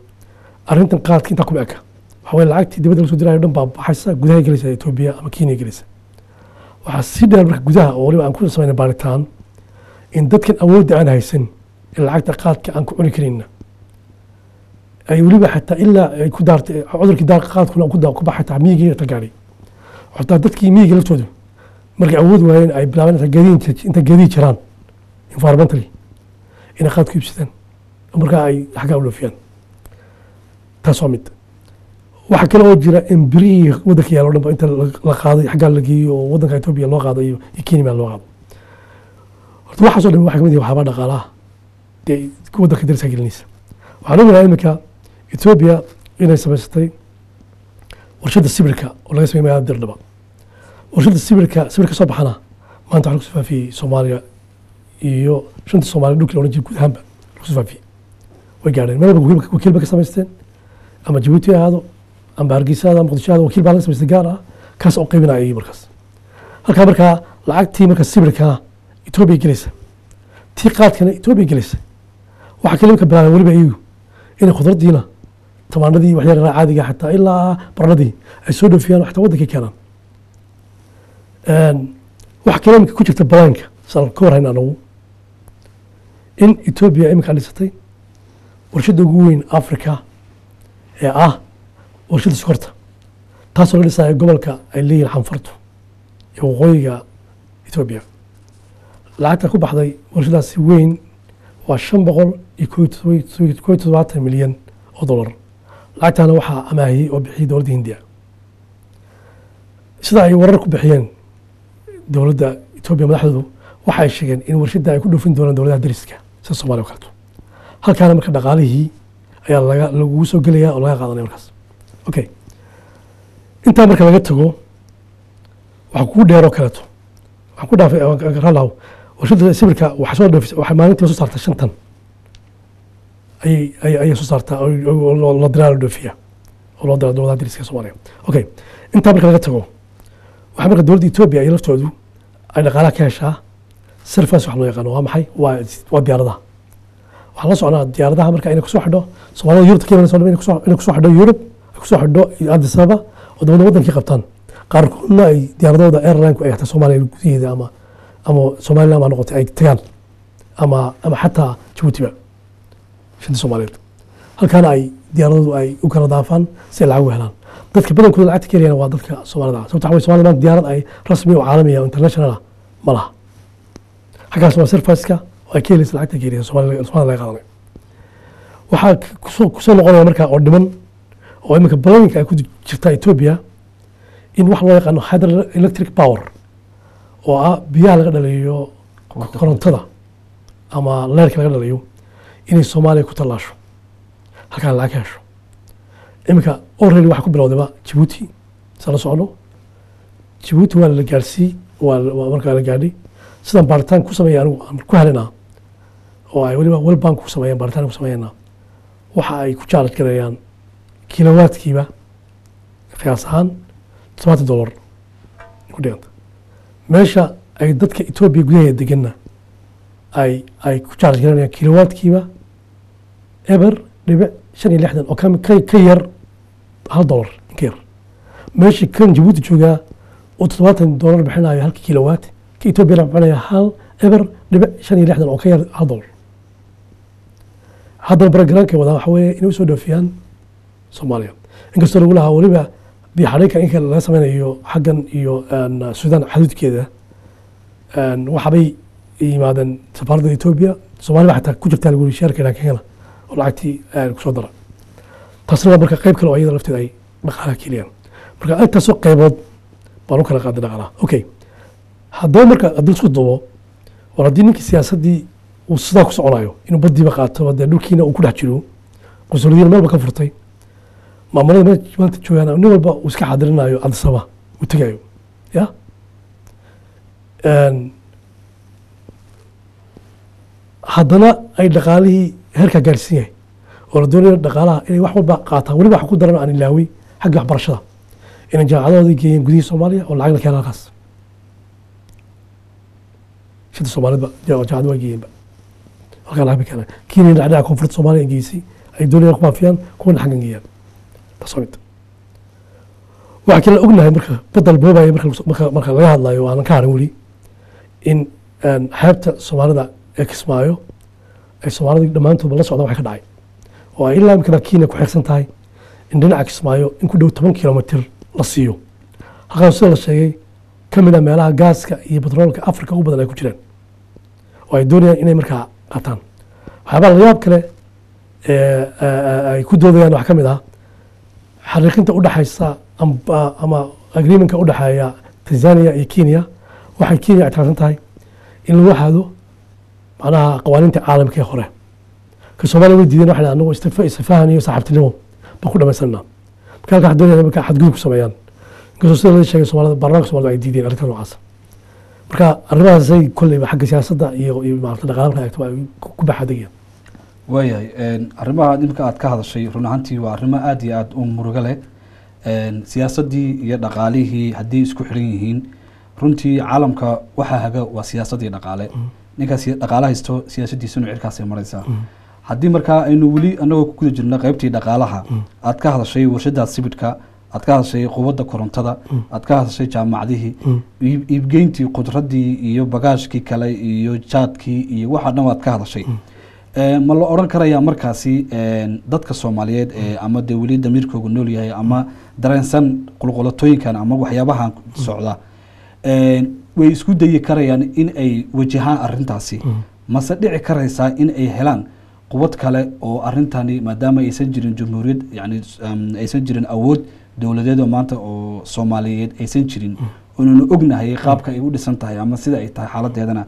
arrintan qaadka, intaa kuma eka. Waxaa weye lacagtii dibadda lasoo diraayo dhan baa baxaysa, gudaha gelaysa Etoobiya ama Kenya gelaysa. Waxaa si dheer marka gudaha oo weliba aan ku samaynay baaritaan in dadkan awoodda aan haysan ee lacagta qaadka aan ku cuni karayna ay weliba xataa ilaa ay ku daartay cudurkii daar qaadkuna ku baxay xataa miyigii ta gaadhay, xataa dadkii miyiga laftoodu markay awood waayeen ay bilaabeen inta gaadiid jiraan environmentally inay qaad ku iibsadaan oo markaa ay xaggaa u dhoofiyaan. Taas waa mid. Waxaa kale oo jira in birihii waddanka yaalo dhan ba inta la qaaday xaggaa la geeyo oo waddanka Etoobiya loo qaado iyo Kenya loo qaado. Horta waxaasoo dhan waxaa kamid yahay waxyaabaa dhaqaalaha dee waddanka dariska gelinaysa. Waxaan ognahay iminka Etoobiya inay samaysatay warshadda sibirka oo laga sameeyay magaalada Dirdhaba. Warshadda sibirka, sibir ka soo baxana maanta waxaa lagu soo faafiyey Soomaaliya iyo shanta Soomaaliya dhulkii la odhan jiray guud ahaanba lagu soo faafiyey, way gaadheen meel walba. Wakiil bay ka samaysteen, Ama Jabuuti ha ahaado, amba Hargeysa ha ahaado, Muqdisho ha ahaado, wakiil baa laga samaystay gaar ah, kaas oo qaybinaya iyaga markaas. Halkaa markaa lacagtii marka sibirkana Etoobiya gelaysa, tii qaadkana Etoobiya gelaysa. Waxaa kale imika bilaabay weliba iyagu inay khudraddiina, tamaandhadii, waxyaalaha caadiga, xataa ilaa baradhadii ay soo dhoofiyaan oo xataa waddankay keenaan. Waxaa kale imika ku jirta balaanka saan ka warhayna anagu in Etoobiya imika dhisatay warshadda ugu weyn Africa ee ah warshadda sokorta, taasoo la dhisaayo gobolka ay leeyihin Xanfartu ee waqooyiga Etoobiya. Lacagta ku baxday warshadaasi weyn waa 571 milyan oo dollar. Lacagtaana waxaa amaahiyey oo bixiyey dowladda Hindiya. Sida ay warar ku bixiyeen dowladda Etoobiya madaxdoodu, waxay sheegeen in warshadda ay ku dhoofin doonaan dowladaha dariska sida Soomaaliya oo kaleeto. Halkaana marka dhaqaalihii ayaa lagugu soo gelaya oo laga qaadanaya markaas. Okay, intaa marka laga tago, waxaa kugu dheer oo kaleeto, waxaan ku dhaafay ralaw, warshadda sibirka waxay soo dhoofisa, waxay maalintii soo saartaa 5 tan ayay soo saartaa oo la diraa, la dhoofiya oo loo diraa dowladaha dariska Soomaaliya. Okay, intaa marka laga tago, waxaa marka dowladda Etoobiya ay laftoodu ay dhaqaalaha ka heshaa service wax loo yaqaano. Waa maxay? Waa diyaaradaha. Waxaan la socnaa diyaaradaha marka inay kusoo xidho Soomaalida Yurubta ka imanaysa oo dhan, inay kusoo xidho Yurub, ay kusoo xidho Addis Ababa oo dabadna wadankii qabtaan. Qaarkoodna ay diyaaradooda airline-ku ay xataa Soomaaliya gudaheeda ama Somaliland ha noqotay ay tagaan ama xataa Jabuutiba, shanta Soomaaliyeed, halkaana ay diyaaradoodu ay u kala daafaan si ay lacag u helaan. Dadka badankooda lacagta ka helayana waa dadka Soomaalida ah, sababta waxa waye Soomaalida maanta diyaarad ay rasmi oo caalami ah oo international ah ma laha. Xaggaas waa service-ka oo ay ka helaysa lacagta ka helaysa Soomaalida laga qaadanayo. Waxaa kusoo noqonaya markaa oo dhiman oo iminka planning-ka ay ku jirtaa Etoobiya in wax loo yaqaano hydroelectric power, oo ah biyaha laga dhaliyo korontada ama leerka laga dhaliyo, inay Soomaaliya ku tallaasho, halkaan lacag ka hesho. Iminka already waxaa ku bilowdayba Jabuuti. Saan la socono, Jabuuti waa la gaarsiiyey, waa markaa la gaadhay. Sidaan baaritaan ku sameeya anigu aan ku helinaa oo ay weliba World Bank ku sameeyaan baaritaan ku sameeyana, waxa ay ku charge gareeyaan kilowaatkiiba qiyaas ahaan $70 ku dhiganta, meesha ay dadka Etoobiya gudaheeda deganna ay ku charge garanayaan kilowaatkiiba 0.65 oo ka yar $1 in ka yar, meesha kan Jabuuti joogaa oo $70 bixinayo halka kilowaat, ka Etoobiyana bixinaya 0.65 oo ka yar $1. Haddana programka wadaan waxa weeye inay usoo dhoofiyaan Soomaaliya, inkastoo lagu lahaa weliba biyo xadheenka inka laga sameynayo xaggan iyo Suudaan xuduudkeeda. Waxaabay yimaadeen safaaradda Etoobiya, Soomaali baa xataa ku jirtaa lagu yiri sheerka inaan keena oo lacagtii kusoo dara. Taasna waa marka qayb kale oo iyada lafteeda ay dhaqaalaha keliyaan. Marka intaasoo qaybood baan u kala qaaday dhaqaalaha. Okay, haddaba marka haddii isku dubo war, haddii ninkii siyaasaddii uu sidaa ku soconayo inuu baddiiba qaato, dee dhulkiina uu ku dhex jiro, qunsuliyadiina meel ba ka furtay, maamulada meesha maanta joogaan nin walba uu iska xadirinayo, Addis Ababa uu tegayo ya, haddana ay dhaqaalihii heerkaa gaarsiin yahay oo la doonayo dhaqaalaha inay wax walba qaataan, weliba waxa ku daran aan ilaaway xagga waxbarashada, inay jaamacadahoodii geeyeen gudihii Soomaaliya oo lacag la keena halkaas. Shanta Soomaalidba jaamacad waa geeyeenba, halkaa lacag bay keenaan. Kenya dhinaca koonfurta Soomaaliya geysay ay doonayaan ku faafiyaan, kuwana xaggan geeyaan. Taas waa mid. Waxaa kale ognahay marka badal boobaya marka laga hadlayo, aanan ka harin weli, in xeebta Soomaalida ee Kismaayo ay Soomaalida dhammaantoodba la socdaan waxa ka dhacay oo ay ilaa imikana Kenya ku xeersan tahay in dhinaca Kismaayo in ku dhow 10 kilomitir la siiyo, halkaas sida la sheegay ka mid ah meelaha gaaska iyo batroolka Afrika ugu badan ay ku jiraan oo ay doonayaan inay markaa qaataan. Waxyaabaha layaab kale ee ay ku doodayaan waxaa ka mid ah xariiqinta udhexaysa ama agreementka udhexeeya Tanzania iyo Kenya. Waxay Kenya ictiraafsan tahay in lagu xaado macnaha qawaaniinta caalamka ee hore. Ka Soomaaliya way diideen, waxay anagu isfahan iyo saaxiibtinimo baan ku dhamaysanaa. Marka halka waxay doonayaan marka xadgudub ku sameeyaan, inkastoo sida la sheegay Soomaalida, baarlamaanka Soomaalida ay diideen arrinta noocaas. Marka arrimahaasay kolleyba xagga siyaasadda iyo maarata dhaqaalaha marka eegto ay ku baxadegayaan.
Waayahay, arrimaha imika aad ka hadashay run ahaantii waa arrimo aada iyo aada u murugo leh. Siyaasaddii iyo dhaqaalihii haddii isku xiran yihiin, runtii caalamka waxaa haga waa siyaasaddii dhaqaale. Ninkaas dhaqaale haysto, siyaasaddiisuna cirkaasay maraysaa. Haddii markaa aynu weli anagoo ku guda jirno qaybtii dhaqaalaha aad ka hadashay, warshadaas sibidhka aad ka hadashay, quwadda korontada aad ka hadashay, jaamacadihii, iibgeyntii qudraddii iyo bagaashkii kale iyo jaadkii iyo waxa dhan aad ka hadashay, ma la odhan karayaa markaasi dadka Soomaaliyeed ee ama dee weli damiirkooga nool yahay ama dareensan qulqulatooyinkan ama waxyaabahan socda, way isku dayi karayaan in ay wajahaan arrintaasi? Mase dhici karaysaa in ay helaan quwad kale oo arrintani, maadaama aysan jirin jamhuuriyad, yani aysan jirin awood dowladeed oo maanta oo Soomaaliyeed aysan jirin, oonanu ognahay qaabka ay u dhisan tahay ama sida ay tahay xaaladeedana,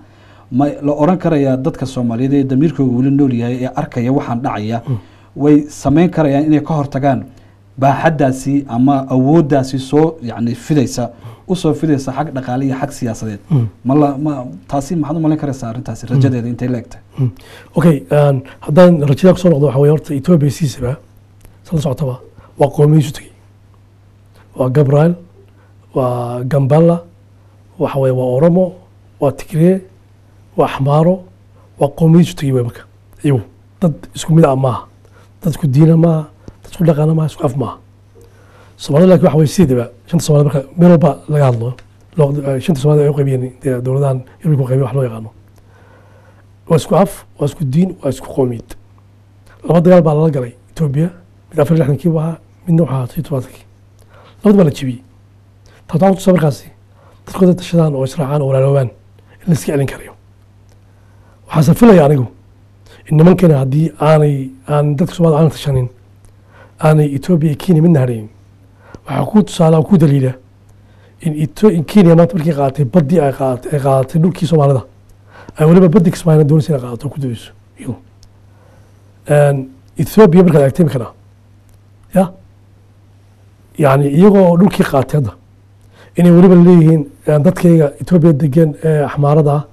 ma la oran karayaa dadka Soomaaliyeed ee damiirkooga weli nool yahay ee arkaya waxaan dhacaya way samayn karayaan inay ka hortagaan baaxaddaasi ama awooddaasi soo yani fidaysa, usoo fidaysa xag dhaqaale iyo xag siyaasadeed? Ma la ma taasi maxaad u malayn karaysaa arrintaasi rajadeeda intay la egtahay?
Okay, haddaan rajada kusoo noqdo, waxa weye horta Ethiopia siisaba sala socotaba waa qoomiyo isu tegey: waa Gabriel, waa Gambala, waxa weye waa Oromo, waa Tigree, waa Axmaaro, waa qoomiyo isu tegey wey. Marka iyagu dad isku mid ah maaha, dad isku diina maaha, dad isku dhaqana maaha, isku af maaha. Soomaalida laakiin waxa weye sideedaba shanta Soomaalida marka meel walba laga hadlo, shanta Soomaalida ay u qaybiyeen dee dowladahan Yurub ku qaybiyen wax loo yaqaano, waa isku af, waa isku diin, waa isku qoomiyad. Laba dagaal baa lala galay Etoobiya: mid 64-kii buu ahaa, midna waxaa ahaa 70-kii. Labada baa la jebiyey. Taas waxaa kutusaa markaasi dadkooda tashadaan oo israacaan oo walaaloobaan in la iska celin karayo. Waxaase filaya anigu in nimankani haddii aanay aan dadka Soomaalida aanay tashanin, aanay Etoobiya iyo Kenya midna haraynin. Waxaa ku tusaala oo ku daliila in Kenya maanta markii qaadatay baddii ay qaadatay dhulkii Soomaalida, ay weliba baddi Kismaayona doonaysa inay qaadato oo ku dayso iyadu. Ethiopia markaad eegtay imikana ya yani iyagoo dhulkii qaatay hadda inay weliba leeyihiin dadkayga Ethiopia degan ee Axmaarada ah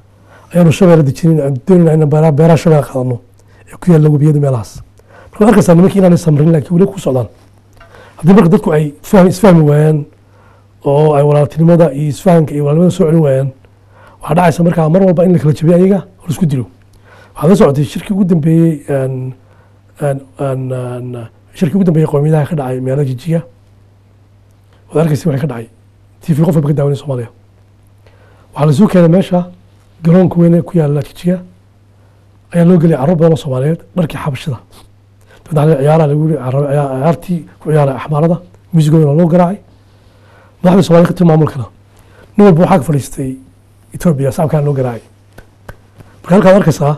ayaanu Shabeelle dejinin, aan doonayna inaan beeraha Shabeelle qaadano ee ku yaalla webiyada meelahaas. Marka waad arkaysaa nimankii inaanay samrin, laakiin weli ku socdaan. Haddii marka dadku ay isfahmi waayaan oo ay walaaltinimada iyo isfahanka iyo walaalnimada soo celin waayaan, waxaa dhacaysa markaa mar walba in la kala jabiyo ayaga oo la isku dilo. Waxaad la socotay shirkii ugu dambeeyey shirkii ugu dambeeyey qowmiyadaha ka dhacay magaalada Jijiga. Waad arkaysa waxay ka dhacay, TV qof walba ka daawanay Soomaaliya. Waxaa lasoo keenay meesha garoonka weyn ee ku yaalla Jijiga ayaa loo geliyay carruur badan oo Soomaaliyeed dharkii Xabashida. Dabeetna waxaa ciyaaraha lagu yiri ciyaartii ku ciyaaray Axmaarada, muusigoodana loo garaacay. Madaxda Soomaalida ka tir maamulkana nin walba waxaa ka fadhiistay Etoobiya, sacabkaana loo garaacay. Marka halkaad arkaysaa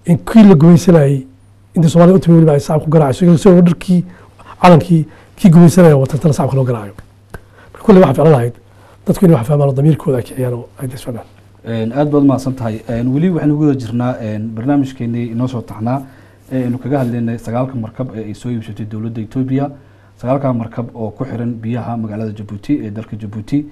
in kii la gumaysanayay inta Soomaalida u timi weliba ay sacab ku garaacayso, isagoo dharkii calankii kii gumaysanaya watantana sacabka loo garaacayo. Marka kolley waxaa ficlan lahayd dadku inay wax fahmaan oo damiirkooda ay kiciyaan oo ay desfahmaan.
Aad baad umahadsan tahay. Weli waxaynu guda jirnaa barnaamijkeenii inoo soo taxnaa ee aynu kaga hadlaynay sagaalka markab ee ay soo iibsatay dowladda Etoobiya, sagaalka markab oo ku xiran biyaha magaalada Jabuuti ee dalka Jabuuti.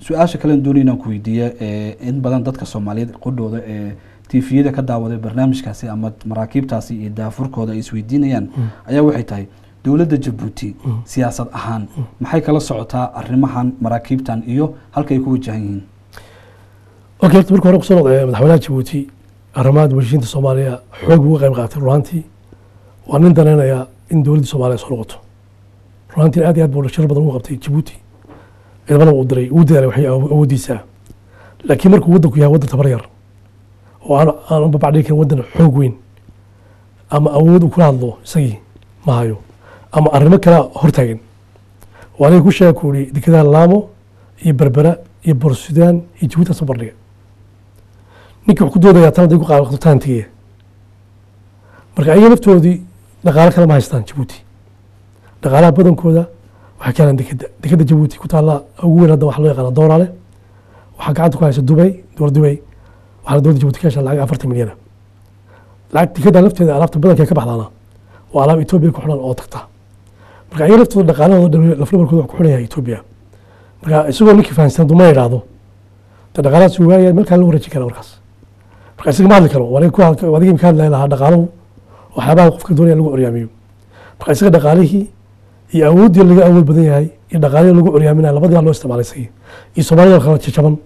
Su-aasha kalen doonay inaan ku weydiiya, in badan dadka Soomaaliyeed qudhooda ee TV-yada ka daawaday barnaamijkaasi ama maraakiibtaasi iyo daafurkooda ay isweydiinayaan ayaa waxay tahay: dowladda Jabuuti siyaasad ahaan maxay kala socotaa arrimahan maraakiibtan iyo halka ay ku wajahan yihiin?
Okay, horta marka hore kusoo noqday, madaxweynaha Jabuuti arrimaha heshiinta Soomaaliya xoog buu uga qayb qaatay. Runaantii waa nin daneynaya in dowladda Soomaaliya soo noqoto. Runaantii aad iyo aad buu shir badan ugu qabtay Jabuuti, ciidamada uu diray, uu dadaalay waxay awoodiisa. Laakiin markuu waddanku yahay waddan tabar yar oo aan u babacdhigi karin waddan xoog weyn, ama awood uu kula hadlo isagii ma hayo, ama arrimo kala hortaagan. Waa aniga ku sheega ku uri dekedaha Laamo iyo Berbera iyo Bor Sudan iyo Jabuuti soo bardhiga. Ninkii wuxuu ku doodayaa tan hadday ku qaado taan tegaya. Marka ayaga laftoodii dhaqaale kale ma haystaan. Jabuuti dhaqaalaha badankooda waxay keenaan dekeda Jabuuti ku taalla ugu weyn hadda waxa loo yaqaana Dooraale. Waxaa gacanta ku haysa Dubay, dowladda Dubay. Waxaana dowladda Jabuuti ka heshaa lacag 40 milyana. Lacag dekeda lafteeda alaabta badankeed ka baxdaana waa alaab Etoobiya ku xidhan oo tagta. Marka ayaga laftooda dhaqaalahooda lafdhabarkooda wax ku xidhan yahay Etoobiya. Marka isagoo ninkii fahansan duma yidhaahdo de dhaqaalahaas uu waaya meel kale loo wareejin kara markaas. Marka isaga ma hadli karo. Waa adiga ka hadlaya lahaa dhaqaaluhu. Waxyaabaha qofka doonaya lagu curyaamiyo. Marka isaga dhaqaalihii iyo awooddii laga awood badan yahay iyo dhaqaalihii lagu curyaaminaya, labadii loo isticmaalay isagii iyo Soomaalida kala jajaban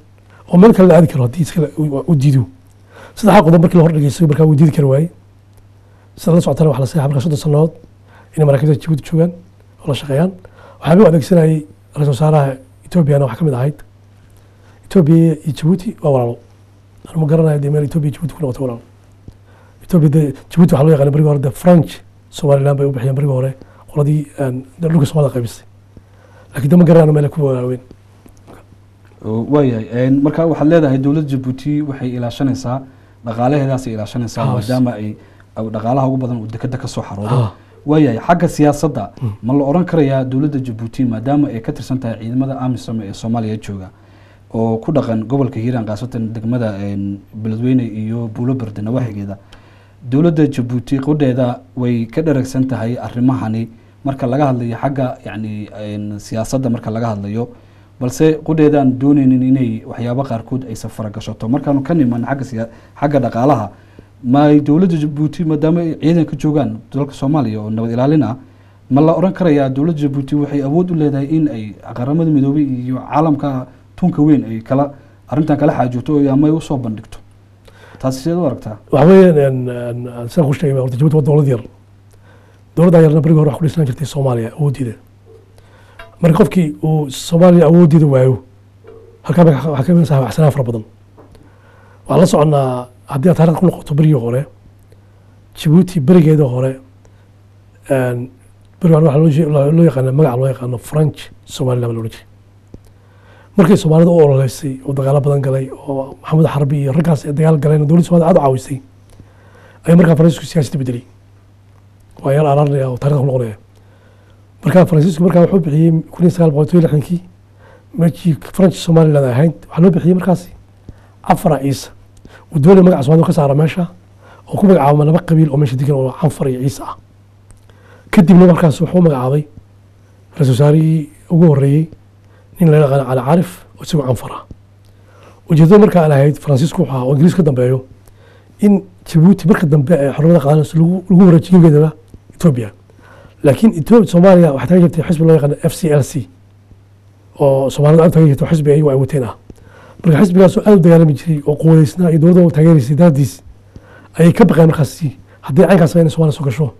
oo meel kale la aadi karo haddii iska u diido. Saddexdaa qodob markii la hordhigay isagu, markaa wuu diidi kari waayey. Sida la socotana, waxa la saxay markaa 30 sannadood inay maraakiibta Jabuuti joogaan oo la shaqeeyaan. Waxyaabihii u adeegsanayay ra-iisul wasaaraha Etoobiyana waxaa ka mid ahayd, Etoobiya iyo Jabuuti waa walaalo. Anu ma garanayo dee meel Etoobiya Jabuuti ku noqoto walaalo. Etoobiya dee Jabuuti waxaa loo yaqaana berigi hore de French Somaliland bay u bixiyeen berigi hore qoladii dhulka Soomaalida qaybisay, laakiin de ma garanayo meel ay ku walaaloweyn.
Waayahay, marka waxaad leedahay dowladda Jabuuti waxay ilaashanaysaa dhaqaalaheedaasay ilaashanaysaa, maadaama ay dhaqaalaha ugu badan uu dekeda ka soo xaroodo. Waayahay, xagga siyaasadda ma la odhan karayaa dowladda Jabuuti, maadaama ay ka tirsan tahay ciidamada AMISOM ee Soomaaliya jooga oo ku dhaqan gobolka Hiiraan, khaasatan degmada Beledweyne iyo Buulo Berde nawaaxigeeda, dowladda Jabuuti qudheeda way ka dheragsan tahay arrimahani marka laga hadlayo xagga yacni siyaasadda marka laga hadlayo, balse qudheedaan dooneynin inay waxyaabo qaarkood ay safara gashato markaanu ka niman xagga dhaqaalaha? Ma dowladda Jabuuti, maadaama ay ciidan ka joogaan dalka Soomaaliya oo nabad ilaalin ah, ma la odhan karayaa dowladda Jabuuti waxay awood u leedahay in ay Qaramada Midoobay iyo caalamka tunka weyn ay kala arrintan kala xaajoogto oo ama ay usoo bandhigto? Taasi sideed u aragtaa?
Waxa weeyaan, sidaan ku sheegay, horta Jabuuti waa dowlad yar. Dowladda yarna berigi hore wax ku dhisnaan jirtay Soomaaliya awooddeeda. Marka qofkii uu Soomaaliya awooddeeda waayo, halkaa marka waxaa ka imanaysaa habacsanaan fara badan. Waxaan la soconnaa, haddii aad taarikhda ku noqoto, berigii hore Jabuuti berigeeda hore, beri hore waxaa loo yaqaana magaca loo yaqaano French Somaliland baa loohan jiray. Markay Soomaalida u ololeysay oo dagaalo badan galay oo Maxamed Xarbi iyo raggaas ay dagaal galeen oo dowladda Soomaalida aad u caawisay, ayaa markaa Faransiisku siyaasadda bedelay. Waa yar araarnaya oo taarikhda ku noqonaya. Markaa Faransiisku markaa wuxuu bixiyey 1960kii meeshii French Somaliland ay ahayd, waxaa loo bixiyey markaasi Cafara Ciise. Uu doonaya magaca Soomaalida ka saara meesha oo ku magacaabama laba qabiil oo meesha degan oo Canfar iyo Ciise ah. Kadibna markaas wuxuu magacaabay ra-iisul wasaarihii ugu horreeyey nin la yaqaano Cali Caarif oo isagoo Canfar ah. Ujeedada markaa aan ahayd Faransiisku wuxuu ahaa oo Ingiriis ka dambeeyo in Jabuuti marka dambe ay xornimada qaadanayso lagu wareejiyo geedaba Etoobiya. Laakiin Etoobiya, Soomaaliya waxay taagan jirtay xisbi loo yaqaano FCLC oo Soomaalidu aad taagan jirtay, xisbi ayagu ay wateen ah. Marka xisbigaasoo aad u dagaalami jiray oo quwadeysnaa iyo dowladda taageeraysay daradiis ayay ka baqeen markaasi haddii caynkaas inay Soomaaliya soo gasho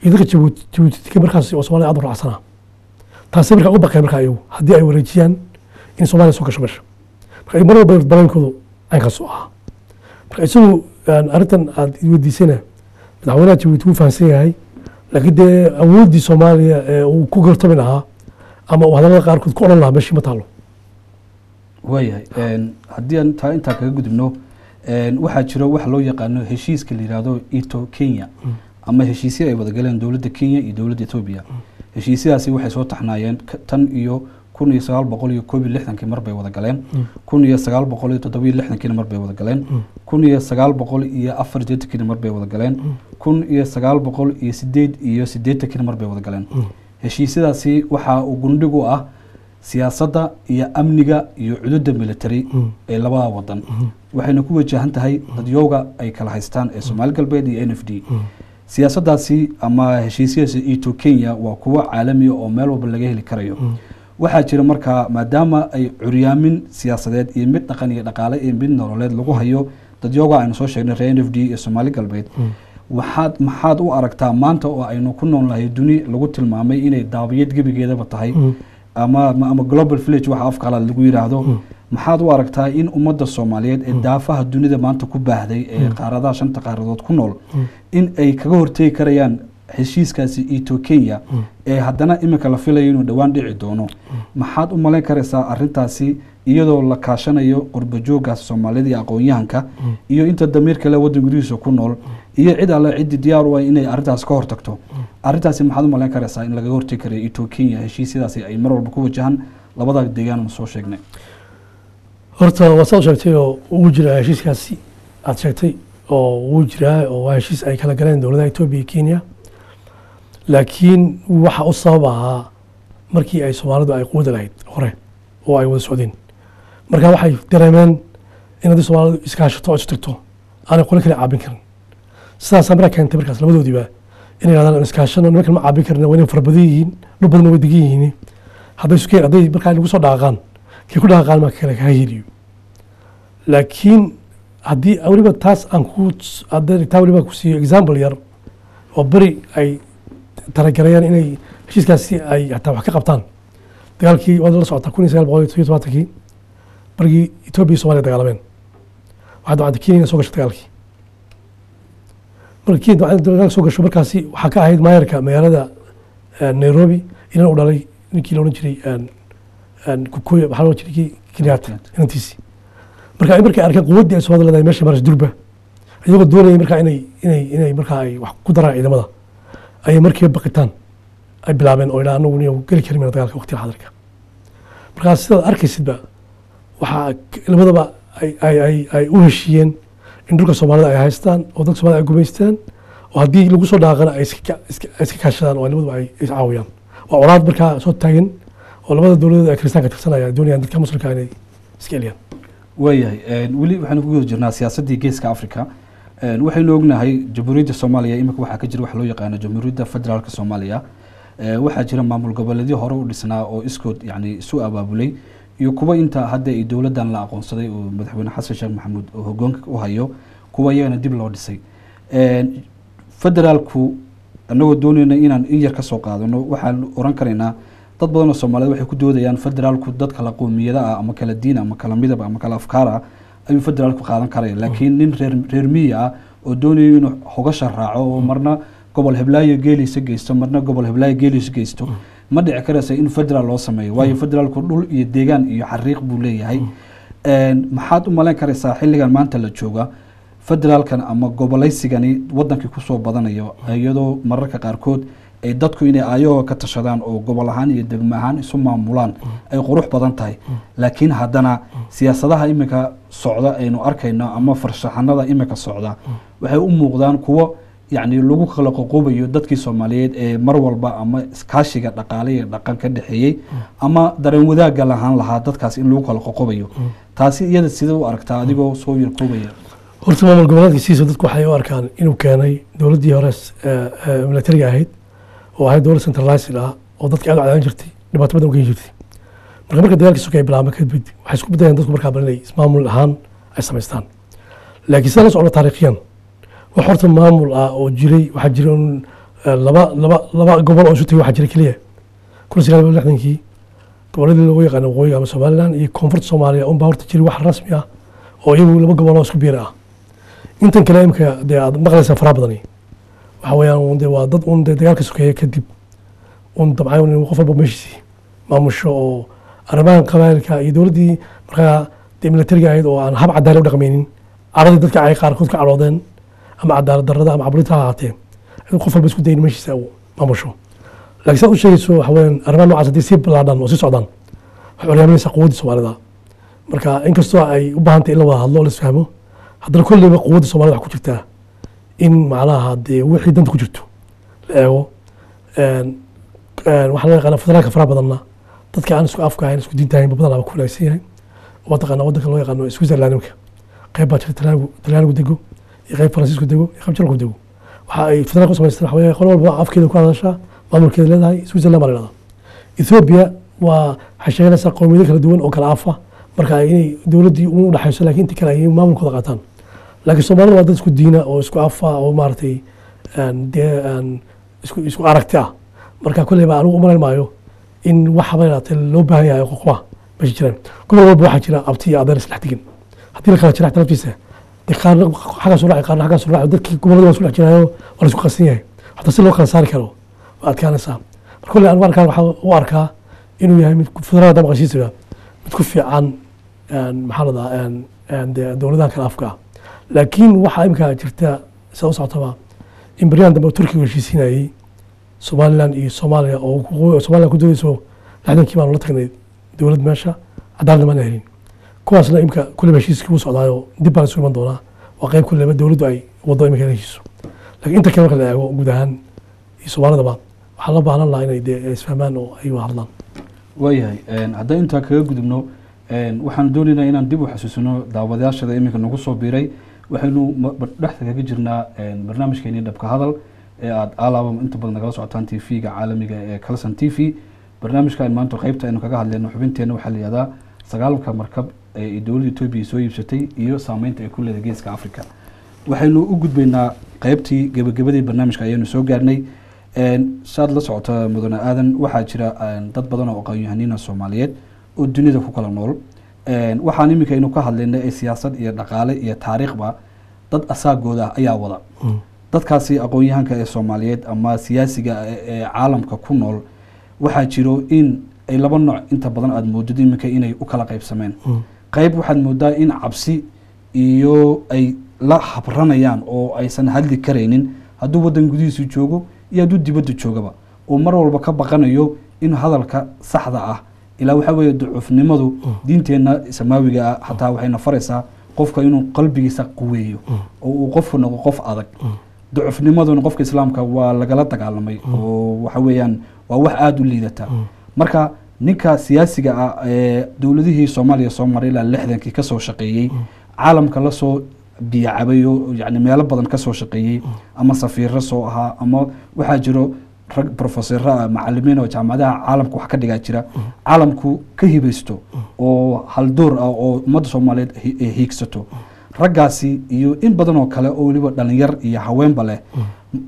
iyo dadka Jabuuti markaasi oo Soomaaliya aad u raacsanaa. Taasi markaa u baqeen markaa ayagu haddii ay wareejiyaan in Soomaaliya soo gasho meesha. Marka mar walba dareenkoodu caynkaas u ahaa. Marka isagu arrintan aad weydiisayna, madaxweynaha Jabuuti wuu fahamsan yahay, laakiin dee awooddii Soomaaliya ee uu ku gartami lahaa ama uu hadallada qaarkood ku odhan lahaa meeshii ma taalo.
Waayahay, haddii aan taa intaa kaga gudubno, waxaa jiro waxa loo yaqaano heshiiska la yihahdo Ethio Kenya ama heshiisyo ay wada galeen dowladda Kenya iyo dowladda Etoobiya. Heshiisyadaasi waxay soo taxnaayeen tan iyo 1961kii mar bay wada galeen, 1967kiina mar bay wada galeen, 1984kiina mar bay wada galeen, 1988kiina mar bay wada galeen. Heshiisyadaasi waxaa uu gundhig u ah siyaasadda iyo amniga iyo cududda military ee labada wadan, waxayna ku wajahan tahay dadyooga ay kala haystaan ee Soomaali Galbeed iyo NFD. Siyaasaddaasi ama heshiisyadaasi Ethio Kenya waa kuwo caalamiya oo meel walba laga heli karayo. Waxaa jira markaa, maadaama ay curyaamin siyaasadeed iyo mid dhaqan iyo dhaqaale iyo mid nololeed lagu hayo dadyooga aynu soo sheegnay, reer NFD iyo Soomaali Galbeed, waxaad maxaad u aragtaa maanta oo aynu ku noolnahay duni lagu tilmaamay inay daabiyad gebigeedaba tahay ama global village waxa afka qalaad lagu yiraahdo, maxaad u aragtaa in ummadda Soomaaliyeed ee daafaha dunida maanta ku baahday ee qaaradaha shanta qaaradood ku nool in ay kaga hortegi karayaan heshiiskaasi Ethio Kenya ee haddana iminka la filayo inuu dhowaan dhici doono? Maxaad u malayn karaysaa arrintaasi, iyadoo la kaashanayo qurba jooggaas Soomaalida iyo aqoon-yahanka iyo inta damiir kale waddan gudihiisa ku nool iyo cid alle ciddii diyaar u ah inay arrintaas ka hortagto arrintaasi, maxaad u malayn karaysaa in lagaga hortegi karayo Ethio Kenya heshiisyadaasi ay mar walba ku wajahan labada deegaan soo sheegnay?
Horta waa saad sheegtay oo wuu jiraa heshiiskaasi aad sheegtay oo wuu jiraa, oo waa heshiis ay kala galeen dowladaha Etoobiya iyo Kenya. Laakiin waxa u sabab ahaa markii ay Soomaalidu ay quwada lahayd hore oo ay wada socdeen, marka waxay dareemeen in haddii Soomaalidu iskaashato oo isu tagto aanay qolo kale caabin karin. Sidaasaa markaa keentay markaas labadoodiiba inay yidhahdaan aan iskaashano, nimankan ma caabin karna, waa inay fara badan yihiin, dhul badanna way degan yihiin. Hadday isu hadday markaa lagu soo dhaqaaqaan, kay ku dhaqaaqaan marka kale kaga heliyo. Laakiin haddii weliba taas aan ku haddii taa weliba ku siiyo example yar oo beri ay talagalayaan inay heshiiskaasi ay hataa wax ka qabtaan, dagaalkii waad la socotaa, 1977-kii barigii Etoobiya iyo Soomaaliya dagaalameen, waxaa damcantay Kenya inay soo gasho dagaalkii. Marka Kenya damcantay dagaalka soo gasho, markaasi waxaa ka ahayd maayarka magaalada Nairobi inan u dhalay ninkii la odhan jiray Kukuya, waxaa la odhan jiray kii Kenyatta inantiisii. Marka ay markay arkeen quwaddii ay Soomaalida leedahay meesha maras durba, iyagoo doonayay markaa inay markaa ay wax ku daraan ciidamada, ayay markiiba baqitaan ay bilaabeen oo idhaa anagu niyo geli kari mayno dagaalka waqtiga xadirka. Markaa sidaad arkaysidba waxaa labadaba ay u heshiiyeen in dhulka Soomaalida ay haystaan oo dadka Soomaalida ay gumaystaan, oo haddii lagu soo dhaaqana ay iska kaashadaan oo ay labaduba ay iscaawiyaan. Waa colaad markaa soo taagan oo labada dowladood ay kiristaanka tirsanaya ay doonayaan dadka muslimka inay iska celiyaan.
Waayahay, weli waxaynu ku guda jirnaa siyaasaddii Geeska Africa. Waxaynu ognahay Jamhuuriyadda Soomaaliya imika waxaa ka jira wax loo yaqaano Jamhuuriyadda Federaalka Soomaaliya. Waxaa jira maamul goboleedyo hore u dhisnaa oo iskood yani isu abaabulay iyo kuwa inta hadda ay dowladdan la aqoonsaday oo madaxweyne Xasan Sheekh Maxamuud oo hogaanka u hayo, kuwa iyagana dib loo dhisay. Federaalku annagoo doonayna inaan in yar ka soo qaadano, waxaan oran karaynaa dad badan oo Soomaaliyeed waxay ku doodayaan federaalku dad kala qowmiyada ah ama kala diin ama kala midab ama kala afkaar ah ayuu federaalku qaadan karaya, laakiin nin reer miyi ah oo doonayo inuu hogasha raaco oo marna gobol heblaayo geeliisa geysto, marna gobol heblaayo geeliisa geysto, ma dhici karaysa in federaal loo sameeyo, waayo federaalku dhul iyo deegaan iyo xariiq buu leeyahay. Maxaad u malayn karaysaa xilligan maanta la jooga federaalkan ama gobolaysigani wadankii kusoo badanayo, iyadoo mararka qaarkood ay dadku inay ayagoo ka tashadaan oo gobol ahaan iyo degmo ahaan isu maamulaan ay qurux badan tahay, laakiin haddana siyaasadaha iminka socda aynu arkayno ama farshaxanada iminka socda waxay u muuqdaan kuwo yacni lagu kala qoqobayo dadkii Soomaaliyeed ee mar walba ama iskaashiga dhaqaale iyo dhaqan ka dhexeeyey ama dareen wadaagga lahaan lahaa, dadkaas in lagu kala qoqobayo. Taasi iyada sidee u aragtaa adigoo soo yarkoobaya?
Horta maamul goboleedka sidiisa dadku waxay u arkaan inuu keenay dowladdii hore militariga ahayd oo ahayd dowlad centralized ah oo dadka aad u cadaalin jirtay, dhibaato badan u keeni jirtay. Marka dagaalkii sokeeye bilaabmay kadib waxay isku beddeleen dadku markaa bal inay ismaamul ahaan ay samaystaan. Laakiin sida la socdo taariikhiyan, wax horta maamul ah oo jiray waxaa jiray un laba gobol oo isu tegay waxaa jiray keliya 1960-kii, goboladii loogu yaqaano waqooyiga ama Somaliland iyo koonfurta Soomaaliya unbaa horta jiray wax rasmi ah oo iyagu laba gobol oo isku biir ah. Intan kale imika dee aad maqlaysaa faraha badani waxa weeyaan un dee waa dad un dee dagaalka sokeeye kadib un dabcan in qof walba meeshiisii maamusho oo arrimahan qabailka iyo dowladdii markaa dee militariga ahayd oo aan hab cadaalad u dhaqmaynin, caradii dadka ay qaarkood ka cadhoodeen ama cadaalad darrada ama caburinta ha ahaatee, in qof walba isku dayin meeshiisa uu maamusho. Laakiin sidaad u sheegayso waxa weeyaan arrimaha noocaas haddii sii ballaadhaan oo sii socdaan waxay curyaaminaysaa quwaddii Soomaalida. Marka inkastoo ay u baahan tahay in la wada hadlo oo la isfahmo, haddana kolleyba quwadda Soomaalida waxaa ku jirtaa in macnaha dee wixii danta ku jirto la eego. Waxaa loo yaqaana federaalka faraha badanna dadka aan isku afka ahayn, isku diinta ahayn badan baa ku wanaagsan yahay. Waa taqaanaa waddanka loo yaqaano Switzerland imika qayb baa jirta Talyaanigu dego iyo qayb Faransiisku dego iyo qayb Jarmalku dego. Waxa ay federaalka u samaysteen waxa weeye qolo walba afkeeda ku hadashaa, maamulkeeda leedahay. Switzerland baa la yidhahdaa. Ethiopia waa waxay sheeganaysaa qowmiyado kala duwan oo kala afa, marka inay dowladdii u dhaxayso, laakiin inta kale ay maamulkooda qaataan. Laakiin Soomaalida waa dad isku diina oo isku afa oo maaragtay dee isku aragti ah. Marka kolleyba anigu umalayn maayo in wax haba yaraatee loo baahan yahay qoqoba meesha jiraan. Gobol walba waxaa jira abti iyo adeer isdhex degan. Haddii la kala jira xataa laftiisa dee qaarna xaggaas u raaci, qaarna xaggaas u raaci, dadkii gobollada waa isku dhex jiraayo, waa la isku qasan yahay, xataa si loo kala saari karo waa adkaanaysaa. Marka kolley anigu arkaan waxaa u arkaa inuu yahay mid federaalka maqashiisiga mid ku fiican maxaa la dhahaa dee dowladahan kale afka ah. Laakiin waxaa imika jirta sida u socotaba in baryahan dambe Turkiga heshiisiinayay Somaliland iyo Soomaaliya oo Somaliland ku doodayso 60-kii baanu la tagnay dowlad meesha cadaaladna maan helin. Kuwaasna imika kulleyba heshiiskii wuu socdaayo, dib baan isu iman doonaa. Waa qayb kulleyba dowladdu ay waddo imika inay heshiiso. Laakiin inta kale marka la eego guud ahaan iyo Soomaalidaba waxaa loo baahnaan lahaa inay dee isfahmaan oo ay wada hadlaan.
Waayahay, haddaan intaa kaga gudubno, waxaan doonaynaa inaan dib u xasuusino daawadayaashada iminka nagu soo biiray. Waxaynu dhexda kaga jirnaa barnaamijkeenii Dhabka Hadal ee aada alaaba inta badan nagala socotaan TV-ga caalamiga ee Calson TV. Barnaamijka maanta qeybta aynu kaga hadlayno xubinteena waxaa la yihahdaa 9-ka markab ee dowladda Etoobiya soo iibsatay iyo saameynta ay ku leedahay Geeska Africa. Waxaynu u gudbaynaa qeybtii gebagabadii barnaamijka ayaynu soo gaarnay. Saad la socota, mudane Aadan, waxaa jira dad badan oo aqoon-yahaniina Soomaaliyeed oo dunida ku kala nool. Waxaan iminka aynu ka hadlaynay ee siyaasad iyo dhaqaale iyo taariikhba dad asaagooda ah ayaa wada. Dadkaasi aqoon-yahanka ee Soomaaliyeed ama siyaasiga ee caalamka ku nool, waxaa jiro in ay laba nooc inta badan aada moodid iminka inay u kala qaybsameen. Qayb waxaad moodaa in cabsi iyo ay la habranayaan oo aysan hadli karaynin, hadduu waddan gudihiisu joogo iyo hadduu dibadda joogaba, oo mar walba ka baqanayo in hadalka saxda ah ilaa waxaa weeye ducufnimadu diinteenna samaawiga ah xataa waxayna faraysaa qofka inuu qalbigiisa quweeyo oo uu qofku noqo qof adag. Ducufnimaduna qofka islaamka waa lagala dagaalamay oo waxa weeyaan waa wax aada u liidata. Marka ninka siyaasiga ah ee dowladihii Soomaaliya soo maray ilaa 60-kii kasoo shaqeeyey, caalamka lasoo biyacabay oo yani meelo badan kasoo shaqeeyey, ama safiiro soo ahaa, ama waxaa jiro rag profesero ah, macalimiin oo jaamacadaha caalamka wax ka dhigaa jira, caalamku ka hibaysto oo haldoor ah oo ummadda Soomaaliyeed hiigsato, raggaasi iyo in badan oo kale oo weliba dhalinyar iyo haweenba leh,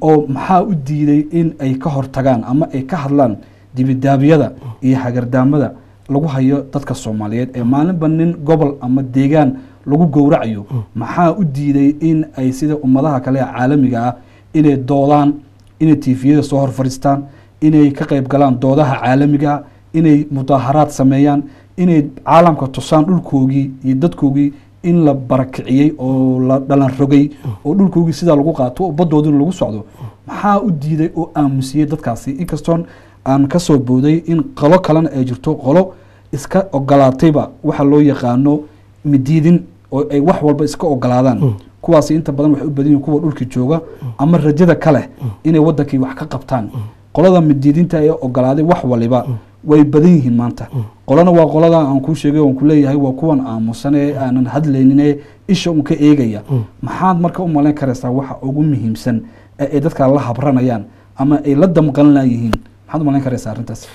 oo maxaa u diiday in ay ka hortagaan ama ay ka hadlaan dibidaabiyada iyo hagardaamada lagu hayo dadka Soomaaliyeed ee maalinba nin gobol ama deegaan lagu gowracayo? Maxaa u diiday in ay sida ummadaha kale ee caalamiga ah inay doodaan, inay TV-yada soo hor fadhiistaan, inay ka qayb galaan doodaha caalamiga ah, inay mudaaharaad sameeyaan, inay caalamka tusaan dhulkoogii iyo dadkoogii in la barakiciyey oo la dhalan rogay oo dhulkoogii sidaa lagu qaato oo badoodina lagu socdo? Maxaa u diiday oo aamusiyey dadkaasi, inkastoon aan ka soo booday in qolo kalena ay jirto, qolo iska ogolaatayba waxa loo yaqaano midiidin oo ay wax walba iska ogolaadaan? Kuwaasi inta badan waxay u badan yihiin kuwa dhulka jooga ama rajada ka leh inay wadankii wax ka qabtaan. Qolada midiidinta ee ogolaaday wax waliba way badan yihiin maanta. Qolana waa qolada aan kuu sheegay oon ku leeyahay waa kuwan aamusan ee aanan hadlaynin ee isha un ka eegaya. Maxaad marka u malayn karaysaa waxa ugu muhiimsan ee ay dadka la habranayaan ama ay la damqan laayihiin? Maxaad u malayn karaysaa arrintaas?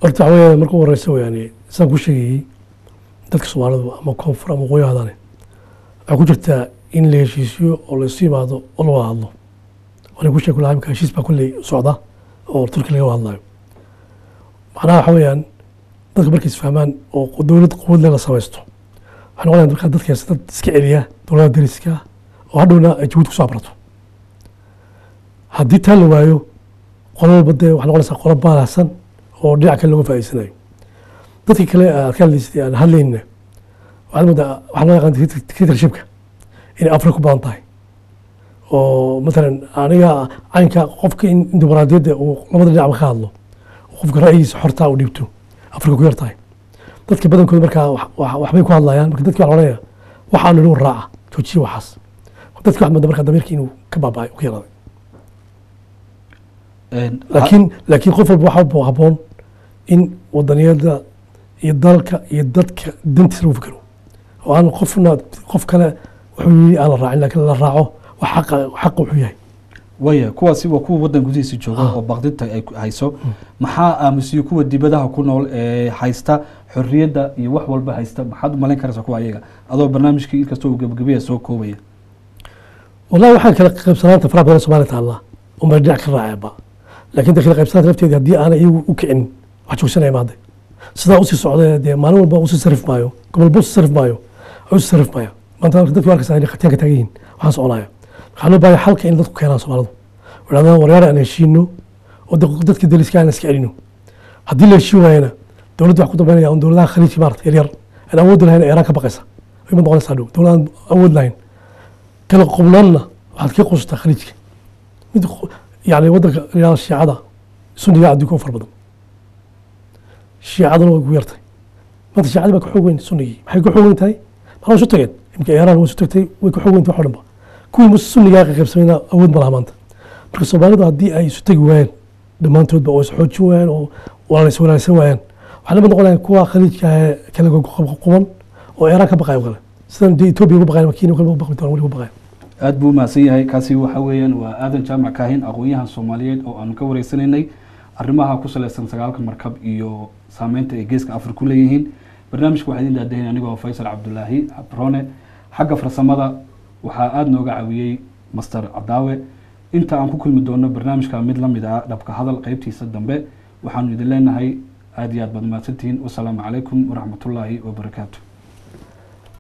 Horta waxa weeyaan, marka u horeysa weyaani, saan ku sheegayey, dadka Soomaalidu ama koonfur ama waqooyi hadane, waxaa ku jirtaa in la heshiisiyo oo la isu yimaado oo la wada hadlo. Waan ku sheegi lahaa imika heshiis baa kulley socda oo Turki laga wada hadlayo. Macnaha waxa weeyaan, dadka markay isfahmaan oo dowlad quwad leh la samaysto, waxay noqonayaan markaa dadkaas dad iska celiya dowladda dariska oo hadhowna ay Jabuuti kusoo abrato. Haddii taa la waayo, qolo walba dee waxay noqonaysaa qolo baalasan oo dhinac kale looga faa'iidsanayo. Dadka kale aad ka hadlaysay aan hadlaynina, waxaad moodaa waxaa loo yaqaan dictatorshipka inay Afrika ku badan tahay, oo matalan aniga caynka qofka in dimuqraadiyadda uu labada dhinacba ka hadlo, qofka ra'yigiisa xortaa uu dhiibto, Afrika ku yar tahay. Dadka badankooda markaa waxbay ku hadlayaan. Marka dadki waxa la odhanaya waxaa nidhi raaca, joojiya waxaas. Dadki waxaad moodaa markaa damiirka inuu ka baaba'ay, ka yaraaday. Laakiin qof walba waxaa habboon in wadaniyadda iyo dalka iyo dadka dantiisa lagu fikiro oo aan qofna qof kale wuxuu yiri aan la raacin, laakiin la raaco wax xaqa wuxuu yahay.
Waya, kuwaasi waa kuwa waddan gudihiisa jooga oo baqdinta ay hayso. Maxaa aamusiyo kuwa dibadaha ku nool ee haysta xorriyadda iyo wax walba haysta? Maxaad u malayn karaysaa kuwa ayaga, adoo barnaamijkii inkastoo uu gebagabaya soo koobaya?
Wallahi waxaa kala qaybsanaanta faraha badan Soomaaliya taalla unbay dhinac ka raaceenba, laakiin de kala qaybsanaanta lafteedii haddii aanay iyagu u kicin wax joogsanaya maade sidaa usii socda, dee maalin walba usii sarif maayo, gobolba usii sarif maayo, usii sarif maya. Maanta dadku arkaysaa inay khatiyaan ka taagan yihiin waxaan soconaya. Waxaa loo baahaya xalka in dadku keenaan Soomaalidu, idhahdaan waryaar aan heshiino oo dadka deriska aan iska celino. Haddii la heshiin waayana, dowladda wax ku dambeynaya un dowladaha Khaliijka maarata yaryar aan awood lahayn, Iiraan ka baqaysa ay ma noqonaysaa dhow dowladaan awood lahayn. Kala qubnaanna waxaad ka quustaa Khaliijka mid yani waddanka riyaal Shiicada Sunniga adduunka u fara badan, Shiicaduna way ku yartay. Maanta Shiicadii baa ka xoog weyn Sunnigii. Maxay ka xoog weyn tahay? Maxaa isu tageen imika? Iiraan way isu tagtay, way ka xoog weyn tahay wax o dhan ba. Kuwii Sunnigaa qaybsamayna awood ma laha maanta. Marka Soomaalidu haddii ay isu tagi waayeen dhammaantoodba oo is xoojin waayaan oo walaalaysan waayaan, waxaa lamid noqonaya kuwa Khaliijka ee kala quban oo Iiraan ka baqayo kale. Sidan dee Etoobiya ugu baqayan, Kenya ugu baqi doonaan, weli ugu baqayan.
Aad buu umahadsan yahay. Kaasi waxa weeyaan waa Aadan Jaamac Kaahin, aqoon-yahan Soomaaliyeed oo aanu ka wareysanaynay arrimaha ku saleysan sagaalka markab iyo saameynta ay Geeska Afrika ku leeyihiin. Barnaamijka waxaa idin daadahin anigoo Faysal Cabdulaahi Cabroone. Xagga farsamada waxaa aada nooga caawiyey Master Cadaawe. Inta aan ku kulmi doono barnaamijka mid la mid ah, Dhabka Hadal qeybtiisa dambe, waxaanu idin leenahay aada iyo aad baad mahadsantihiin. Wasalaamu calaykum waraxmatullaahi wabarakaatu.